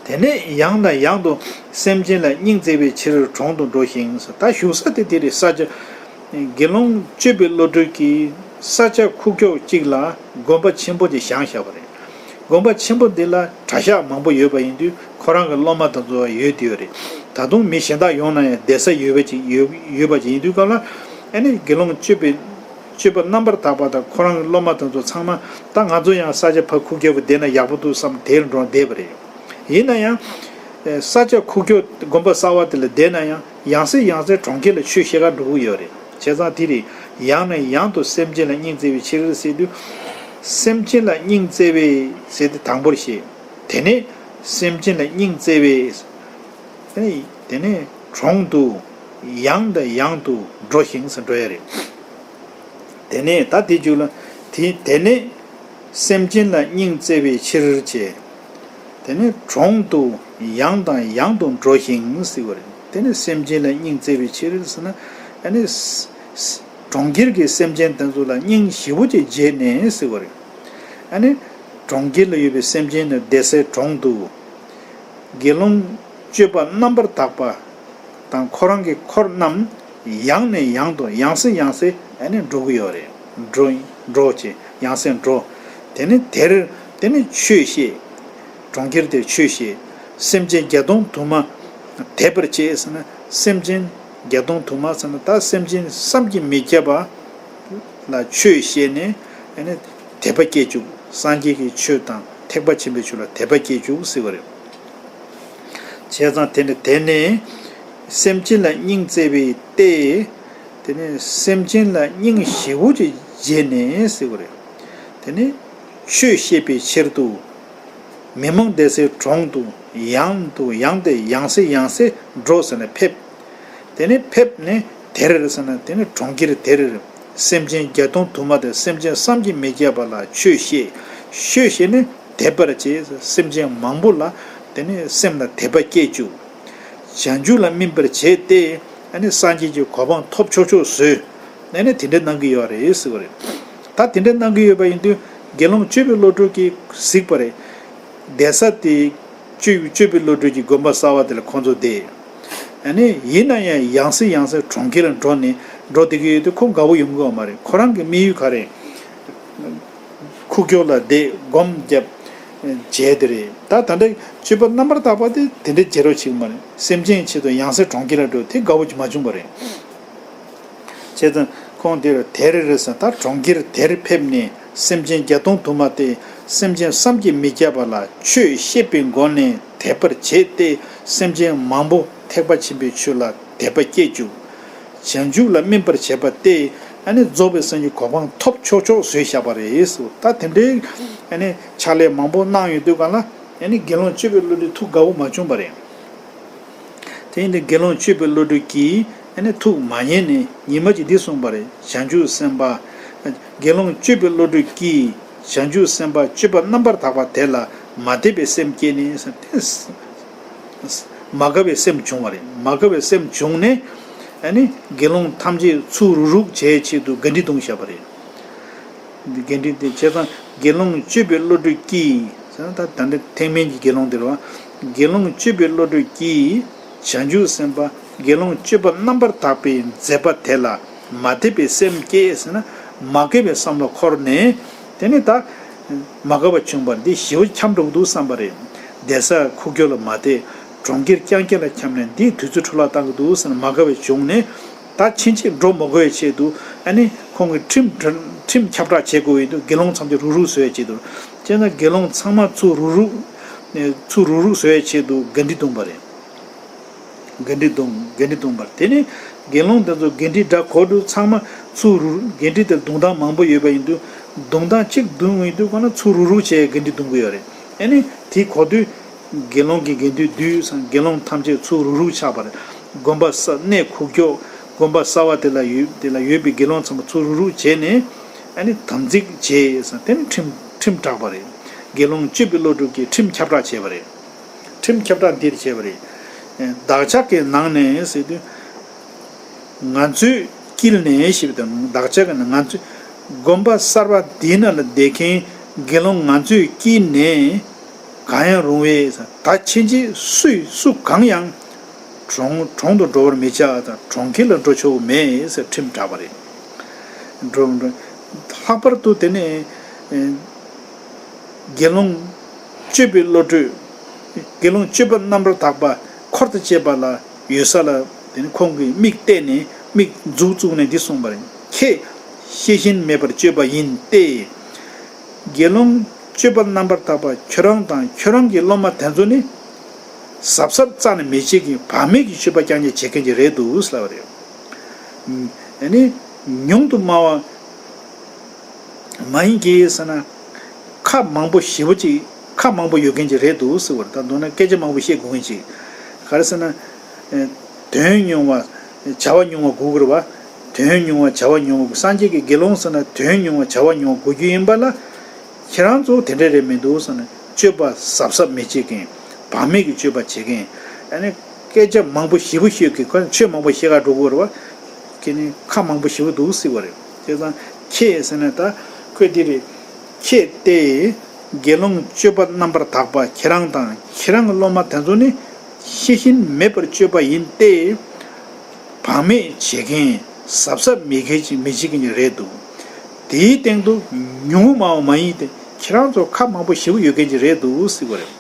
དེ་ནས་ཡང་དང་ཡང་དུ་སེམས་ཅན་ལ་སྙིང་བརྩེ་བའི་ཕྱིར་གྲོང་དུ་འགྲོ་ཞིང་། ད་བཞུགས་ས་དེ་དེ་རེད། ས་ཆ། དགེ་སློང་སྤྱོད་པའི་བློ་གྲོས་ཀྱིས་ས་ཆ་ཁུག་ཀྱོག་ཅིག་ལ་དགོན་པ་ཆེན་པོ་དེ་བཞེངས་བཞག་པ་རེད། དགོན་པ་ཆེན་པོ་འདི་ལ་གྲྭ་ཤག་མང་པོ་ཡོད་པ་ཡིན་དུས་ཁོ་རང་གི་སློབ་མ་དེ་ཚོ་ཡོད་དེ་ཡོད་རེད། ད་དུང་མི་གཞན་དག་ཡོང་ན་ཡང་བསྡད་ས་ཡོད་པ་ཅིག་ཡོད་ཡོད་པ་ཅིག་ཡིན་དུས་སྐབས་ལ། ཨ་ནི་དགེ་སློང་སྤྱོད་པའི་སྤྱོད་པ་རྣམ་པར་དག་པ་དང་ཁོ་རང་གི་སློབ་མ་དེ་ཚོ་ཚང་མ་ད་ང་ཚོ་ཡང་ས་ཆ་ཕར་ཁུག་ཀྱོག་པོ་བསྡད་ན་ཡག་པོ་འདུག་བསམ་དེར་འགྲོ་བསྡད་པ་རེད། ཡིན་ན་ཡང་། ས་ཆ་ཁུག་ཀྱོག་དགོན་པ་གསར་པ་དེ་ལ་བསྡད་ན་ཡང་ཡང་སེ་ཡང་སེ་གྲོང་ཁྱེར་ལ་ཆོས་བཤད་ག་འགྲོ་གི་ཡོད་རེད། བྱས་ཙང་དེ་རེད། ཡང་ནས་ཡང་དུ་སེམས་ཅན་ལ་སྙིང་བརྩེ་བའི་ཕྱིར་ཟེར་དུས། སེམས་ཅན་ལ་སྙིང་བརྩེ་བའི་ཟེར་དེ་དང་པོར་བཤད། དེ་ནས་སེམས་ཅན་ལ་སྙིང་བརྩེ་བའི། དེ་ནས་དེ་ནས་གྲོང་དུ་ཡང་དང་ཡང་དུ་འགྲོ་ཞིང་ཟེར་འགྲོ་ཡ་རེད། དེ་ནས་ད་དེ་རྒྱུད་ལ་དེ་དེ་ནས་སེམས་ཅན་ལ་སྙིང་བརྩེ་བའི་ཕྱིར་བྱས། དེ་ནས་གྲོང་དུ་ཡང་དང་ཡང་དུ་འགྲོ་ཞིང་ཟེར་བ་རེད། དེ་ནས་སེམས་ཅན་ལ་སྙིང་བརྩེ་བའི་ཕྱིར་ཟེར་ན། ཨ་ནི་ས་ས་གྲོང་ཁྱེར་གྱི་སེམས་ཅན་དེ་ཚོ་ལ་སྙིང་ཞེ་པོ་ཅིག་རྗེ་ནས་ཟེར་བ་རེད། ཨ་ནི་གྲོང་ཁྱེར་ལ་ཡོད་པའི་སེམས་ཅན་ནི་བསྡད་སའི་གྲོང་དུ། དགེ་སློང་སྤྱོད་པ་རྣམ་པར་དག་པ་དང་ཁོ་རང་གི་འཁོར་རྣམས་ཡང་ནས་ཡང་དུ་ཡང་སེ་ཡང་སེ་ཨ་ནི་འགྲོ་གི་ཡོད་རེད། འགྲོ་ འགྲོ་ཅེས་ཡང་སེ་འགྲོ། དེ་ནི་དེར་དེ་ནི་ཆོས་བཤད། གྲོང་ཁྱེར་དེར་ཆོས་བཤད། སེམས་ཅན་བརྒྱད་སྟོང་དུ་མ་དད་པར་བྱེད་ཟེར་ན། སེམས་ཅན་བརྒྱད་སྟོང་དུ་མ་ཟེར་ན། ད་སེམས་ཅན་བསམ་གྱིས་མི་ཁྱབ་པ་ལ་ཆོས་བཤད་ནས་ཨ་ནི་དད་པ་སྐྱེ་བཅུག། སངས་རྒྱས་ཀྱི་ཆོས་དང་ཐེག་པ་ཆེན་པོའི་ཆོས་ལ་དད་པ་སྐྱེ་བཅུག་ཟེར་བ་རེད། བྱས་ཙང་དེ་ནི་དེ་ནས་སེམས་ཅན་ལ་སྙིང་བརྩེ་བའི་ལྟས། དེ་ནས་སེམས་ཅན་ལ་སྙིང་ཞེ་བོ་ཅིག་བྱས་ནས་ཟེར་བ་རེད། དེ་ནས་ཆོས་བཤད་པའི་ཕྱིར་དུ་མི་མང་བསྡད་སའི་གྲོང་དུ་ཡང་དུ་ཡང་སྟེ་ཡང་སེ་ཡང་སེ་འགྲོ་ཟེར་ནས་ཕེབས། དེ་ནས་ཕེབས་ནས་དེར་ཟེར་ན། དེ་ནས་གྲོང་ཁྱེར་དེར་སེམས་ཅན་བརྒྱད་སྟོང་དུ་མ་དང་སེམས་ཅན་བསམ་གྱིས་མི་ཁྱབ་པ་ལ་ཆོས་བཤད། ཆོས་བཤད་ནས་དད་པར་བྱེད། སེམས་ཅན་མང་པོ་ལ་དེ་ནས་སེམས་ལ་དད་པ་སྐྱེ་བཅུག། བྱང་ཆུབ་ལ་སྨིན་པར་བྱས་ཏེ་ཨ་ནི་སངས་རྒྱས་ཀྱི་གོ་འཕང་ཐོབ་ཆོག་ཆོག་བཟོས། ཨ་ནི་དེ་འདྲ་གནང་གི་ཡོད་རེད་ཟེར་བ་རེད། ད་དེ་འདྲ་གནང་གི་ཡོད་པ་ཡིན་དུས་དགེ་སློང་སྤྱོད་པའི་བློ་གྲོས་ཀྱིས་གཟིགས་པ་རེད། བསྡད་ས་དེ་སྤྱོད་སྤྱོད་པའི་བློ་གྲོས་ཀྱི་དགོན་པ་གསར་བ་དེ་ལ་ཁོང་ཚོ་བསྡད། ཨ་ནི་ཡིན་ན་ཡང་ཡང་སེ་ཡང་སེ་གྲོང་ཁྱེར་ལ་འགྲོ་ནས་འགྲོ་བསྡད་ཀྱི་ཡོད་དུས་ཁོ་དགའ་བོ་ཡོང་གི་ཡོད་མ་རེད། ཁོ་རང་གི་དམིགས་ཡུལ་ག་རེ། ཁུག་ཀྱོག་ལ་བསྡད་སྒོམ་བརྒྱབ་བྱས་དེ་རེད། ད་ད་ལྟ་སྤྱོད་པ་རྣམ་པར་དག་པ་དེ་དེ་འདྲའི་བྱེད་རོགས་བྱེད་ཀྱི་མ་རེད། སེམས་ཅན་ཆེད་དུ་ཡང་སེ་གྲོང་ཁྱེར་ལ་འགྲོ་དེ་དགའ་བོ་ཅིག་མ་བྱུང་བ་རེད། བྱས་ཙང་ཁོང་དེར་དེར་རེད་ཟེར། ད་གྲོང་ཁྱེར་དེར་ཕེབས་ནས་སེམས་ཅན་བརྒྱད་སྟོང་དུ་མ་སྟེ་སེམས་ཅན་བསམ་གྱིས་མི་ཁྱབ་པ་ལ་ཆོས་བཤད་པའི་སྒོ་ནས་དད་པར་བྱས་ཏེ་སེམས་ཅན་མང་པོ་ཐེག་པ་ཆེན་པོའི་ཆོས་ལ་དད་པ་སྐྱེ་བཅུག། བྱང་ཆུབ་ལ་སྨིན་པར་བྱས་པ་སྟེ་ཨ་ནི་རྫོགས་པའི་སངས་རྒྱས་གོ་འཕང་ཐོབ་ཆོག་ཆོག་བཟོས་བཞག་པ་རེད་ཟེར། ད་དེ་འདྲའི་ཨ་ནི་ཕྱག་ལས་མང་པོ་གནང་ཡོད་དུས་གང་ལ་ཨ་ནི་དགེ་སློང་སྤྱོད་པའི་བློ་གྲོས་ཐུགས་དགའ་བོ་མ་བྱུང་བ་རེད། དེ་ཡིན་དུས་དགེ་སློང་སྤྱོད་པའི་བློ་གྲོས་ཀྱིས་ཨ་ནི་ཐུགས་མ་མཉེས་ནས་ཉི་མ་གཅིག་འདི་གསུངས་པ་རེད། བྱང་ཆུབ་སེམས་དཔའ། དགེ་སློང་སྤྱོད་པའི་བློ་གྲོས་ཀྱིས་བྱང་ཆུབ་སེམས་དཔའ་སྤྱོད་པ་རྣམ་པར་དག་པ་དེ་ལ་མ་དད་པའི་སེམས་སྐྱེས་ནས་ཟེར་ཏེ། མ་དགའ་བའི་སེམས་བྱུང་བ་རེད། མ་དགའ་བའི་སེམས་བྱུང་ནས་ཨ་ནི་དགེ་སློང་ཐམས་ཅད་ཚུར་རུག་རུག་བྱེད་ཆེད་དུ་ག་འདྲི་གཏོང་བཞག་པ་རེད། འདི་འགན་འཁྲི་དེ་བྱས་ཙང་དགེ་སློང་སྤྱོད་པའི་བློ་གྲོས་ཀྱིས་ཟེར་ན། ད་ད་འདི་ཐེག་དམན་གྱི་དགེ་སློང་དེ་རེད་བ། དགེ་སློང་སྤྱོད་པའི་བློ་གྲོས་ཀྱིས་བྱང་ཆུབ་སེམས་དཔའ་དགེ་སློང་སྤྱོད་པ་རྣམ་པར་དག་པའི་མཛད་པ་དེ་ལ་མ་དད་པའི་སེམས་སྐྱེས་ཟེར་ན། མ་དགའ་བའི་བསམ་བློ་འཁོར་ནས་དེ་ནས་ད་མ་དགའ་བ་བྱུང་བ། འདི་ཞེ་པོ་འཁྱམས་འགྲོ་གི་འདུག་བསམ་པ་རེད། བསྡད་ས་ཁུག་ཀྱོག་ལ་མ་བསྡད། གྲོང་ཁྱེར་རྐྱང་རྐྱང་ལ་འཁྱམས་ནས་འདིས་དུས་ཚོད་འཕྲོ་བརླག་བཏང་གི་འདུག་ཟེར་ན་མ་དགའ་བའི་བྱུང་ནས། ད་ཕྱིན་ཆད་འགྲོ་མ་དགོས་པའི་ཆེད་དུ་ཨ་ནི་ཁོང་གིས་ཁྲིམས་ཁྲིམས་ཁྱབ་བསྒྲགས་བྱེད་དགོས་ཡོད་དུས་དགེ་སློང་ཚང་མ་རུག་རུག་བཟོ་ཡའི་ཆེད་དུ། བྱས་ན་དགེ་སློང་ཚང་མ་ཚུར་རུག་རུག་ནས་ཚུར་རུག་རུག་བཟོ་ཡའི་ཆེད་དུ་འགན་འཁྲི་བརྡུངས་པ་རེད། འགན་འཁྲི་བརྡུངས། འགན་འཁྲི་བརྡུངས་པ་རེད། དེ་ནས་དགེ་སློང་དེ་ཚོ་འགན་འཁྲི་འདྲ་གོ་དུས་ཚང་མ་ཚུར་རུག་འགན་འཁྲི་དེ་བརྡུང་སྟངས་མང་པོ་ཡོད་པ་ཡིན་དུས་བརྡུང་སྟངས་གཅིག་བརྡུངས་ཡོད་དུས་ཁོ་ན་ཚུར་རུག་རུག་བྱས་འགན་འཁྲི་བརྡུང་གི་ཡོད་རེད། ཨ་ནི་དེ་གོ་དུས། དགེ་སློང་གི་འགན་འཁྲི་བསྡུས་སམ། དགེ་སློང་ཐམས་ཅད་ཚུར་རུག་རུག་ཆགས་པ་རེད། དགོན་པ་ས་གནས་ཁུག་ཀྱོག་དགོན་པ་གསར་བ་དེ་ལ་ཡོད་དེ་ལ་ཡོད་པའི་དགེ་སློང་ཚང་མ་ཚུར་རུག་རུག་བྱས་ནས་ཨ་ནི་དམ་ཚིག་བྱས་སམ། དེ་ནི་ཁྲིམས་ཁྲིམས་བསྒྲགས་པ་རེད། དགེ་སློང་སྤྱོད་པའི་བློ་གྲོས་ཀྱིས་ཁྲིམས་ཁྱབ་བསྒྲགས་བྱས་པ་རེད། ཁྲིམས་ཁྱབ་བསྒྲགས་འདིར་བྱས་པ་རེད། བདག་ཅག་གི་ནང་ནས་ཟེར་དུས། ང་ཚོའི་དཀྱིལ་ནས་ཞེས་པ་དང་། བདག་ཅག་གི་ནང་། ང་ཚོའི་དགོན་པ་གསར་པ་འདིའི་ནང་ལ་བསྡད་མཁན་དགེ་སློང་ང་ཚོའི་དཀྱིལ་ནས་གང་ཡང་རུང་བས། ད་ཕྱིན་ཆད་སུས་སུ་གང་ཡང་གྲོང་གྲོང་དུ་འགྲོ་བར་མི་བྱ་དང་། གྲོང་ཁྱེར་ལ་འགྲོ་ཆོག་མེད་ཟེར་ཁྲིམས་བསྒྲགས་པ་རེད། འགྲོ་འགྲོ། ལྷག་པར་དུ་དེ་ནས་དགེ་སློང་སྤྱོད་པའི་བློ་གྲོས། དགེ་སློང་སྤྱོད་པ་རྣམ་པར་དག་པ་འཁོར་དང་བཅས་པ་ལ་ཡོད་ས་ལ། དེ་ནི་ཁོང་གིས་མིག་བལྟས་ནས་མིག་མཛུབ་བཙུགས་ནས་འདི་གསུངས་པ་རེད། ཁྱེད་ཤེས་བཞིན་མེད་པར་སྤྱོད་པ་ཡིན་ཏེ། དགེ་སློང་སྤྱོད་པ་རྣམ་པར་དག་པ་ཁྱོད་རང་དང་ཁྱོད་རང་གི་སློབ་མ་དེ་ཚོ་ནི་གཟབ་གཟབ་རྩ་ནས་མི་བྱེད་མཁན་བག་མེད་ཀྱི་སྤྱོད་པ་རྐྱང་རྐྱང་བྱེད་མཁན་ཅིག་རེད་འདུག་ཟེར་བ་རེད། ཨ་ནི་ཉུང་དུ་སྨྲ་བ། མ་ཡིན་གྱི་ཟེར་ན། ཁ་མང་པོ་ཞེ་པོ་ཅིག་ཁ་མང་པོ་ཡོད་མཁན་ཅིག་རེད་འདུག་ཟེར་བ་རེད། ད་མདོར་ན་སྐད་ཆ་མང་པོ་བཤད་དགོས་མཁན་ཅིག་ག་རེ་ཟེར་ན། ཨེ། དོན་ཉུང་བ། བྱ་བ་ཉུང་བ་དགོས་ཀྱི་རེད་བ། དོན་ཉུང་བ་བྱ་བ་ཉུང་བ། སངས་རྒྱས་ཀྱི་དགེ་སློང་ཟེར་ན་དོན་ཉུང་བ་བྱ་བ་ཉུང་བ་དགོས་རྒྱུ་ཡིན་པ་ལ། ཁྱེད་རང་ཚོ་དེ་འདྲ་རེད་མི་འདུག་ཟེར་ན། སྤྱོད་པ་གཟབ་གཟབ་མི་བྱེད་མཁན། བག་མེད་ཀྱི་སྤྱོད་པ་བྱེད་མཁན། ཨ་ནི། སྐད་ཆ་མང་པོ་ཞེ་པོ་ཤོད་མཁན། ཁོ་ཆོས་མང་པོ་བཤད་ག་འགྲོ་གི་རེད་བ། ཁྱེད་ནི་ཁ་མང་པོ་ཞེ་པོ་འདུག་ཟེར་བ་རེད། བྱས་ཙང་ཁྱེད་ཟེར་ན་ད་ཁོས་འདི་རེད། ཁྱེད་དེ་དགེ་སློང་སྤྱོད་པ་རྣམ་པར་དག་པ་ཁྱེད་རང་དང་ཁྱེད་རང་གི་སློབ་མ་དེ་ཚོ་ནི་ཤེས་བཞིན་མེད་པར་སྤྱོད་པ་ཡིན་ཏེ། བག་མེད་བྱེད་མཁན་གཟབ་གཟབ་མི་མཁན་ཅིག་མི་བྱེད་མཁན་ཅིག་རེད་འདུག་དེའི་སྟེང་དུ་ཉུང་ངུ་མང་བ་མ་ཡིན་ཏེ། ཁྱེད་རང་ཚོ་ཁ་མང་པོ་ཞེ་པོ་ཡོད་མཁན་ཅིག་རེད་འདུག་ཟེར་བ་རེད།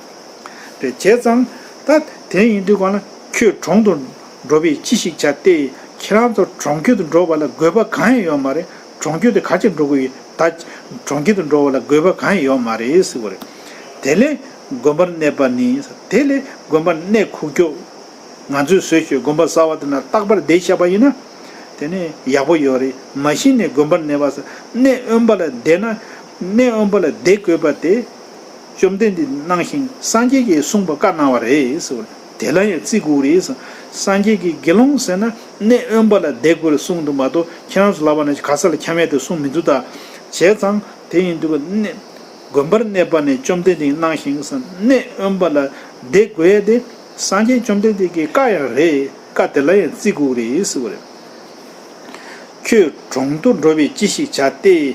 རེད། བྱས་ཙང་ད་དེ་ཡིན་དུས་གང་ལ་ཁྱོད་གྲོང་དུ་འགྲོ་བས་ཅི་ཞིག་བྱ་སྟེ། ཁྱེད་རང་ཚོ་གྲོང་ཁྱེར་དུ་འགྲོ་བ་ལ་དགོས་པ་གང་ཡང་ཡོད་མ་རེད། གྲོང་ཁྱེར་དུ་ག་ཅི་འགྲོ་དགོས་ཡོད། ད་གྲོང་ཁྱེར་དུ་འགྲོ་བ་ལ་དགོས་པ་གང་ཡང་ཡོད་མ་རེད་ཟེར་བ་རེད། དེ་ལས་དགོན་པར་གནས་པ་ནི། དེ་ལས་དགོན་པར་གནས་ཁུག་ཀྱོག་ང་ཚོས་བཟོས་བྱས་དགོན་པ་གསར་བ་དེ་ན་རྟག་པར་བསྡད་བཞག་པ་ཡིན་ན། དེ་ནི་ཡག་པོ་ཡོད་རེད། མ་གཞི་ནས་དགོན་པར་གནས་པ་ཟེར། གནས་དབེན་པ་ལ་བསྡད་ན། གནས་དབེན་པ་ལ་བསྡད་དགོས་པ་དེ། བཅོམ་ལྡན་འདས་གནང་ཞིང་སངས་རྒྱས་ཀྱིས་གསུངས་པ་བཀའ་གནང་བ་རེད་ཟེར་བ་རེད། དེ་ལ་ཡང་བརྩི་དགོས་རེད་ཟེར། སངས་རྒྱས་ཀྱིས་དགེ་སློང་ཟེར་ན་གནས་དབེན་པ་ལ་བསྡད་དགོས་རེད་གསུངས་འདུག་མ་གཏོགས། ཁྱེད་རང་ཚོ་ལབ་པ་ན་ག་ས་ལ་འཁྱམ་ཡས་དེ་གསུངས་མི་འདུག་ད། བྱས་ཙང་དེ་ཡིན་དུས་གནས། དགོན་པར་གནས་པ་ནི་བཅོམ་ལྡན་འདས་གནང་ཞིང་ཟེར། གནས་དབེན་པ་ལ་བསྡད་དགོས་ཡས་དེ་སངས་རྒྱས་བཅོམ་ལྡན་འདས་ཀྱི་བཀའ་ཡང་རེད། བཀའ་དེ་ལ་ཡང་བརྩི་དགོས་རེད་ཟེར་བ་རེད། ཁྱོད་གྲོང་དུ་འགྲོ་བས་ཅི་ཞིག་བྱ་སྟེ།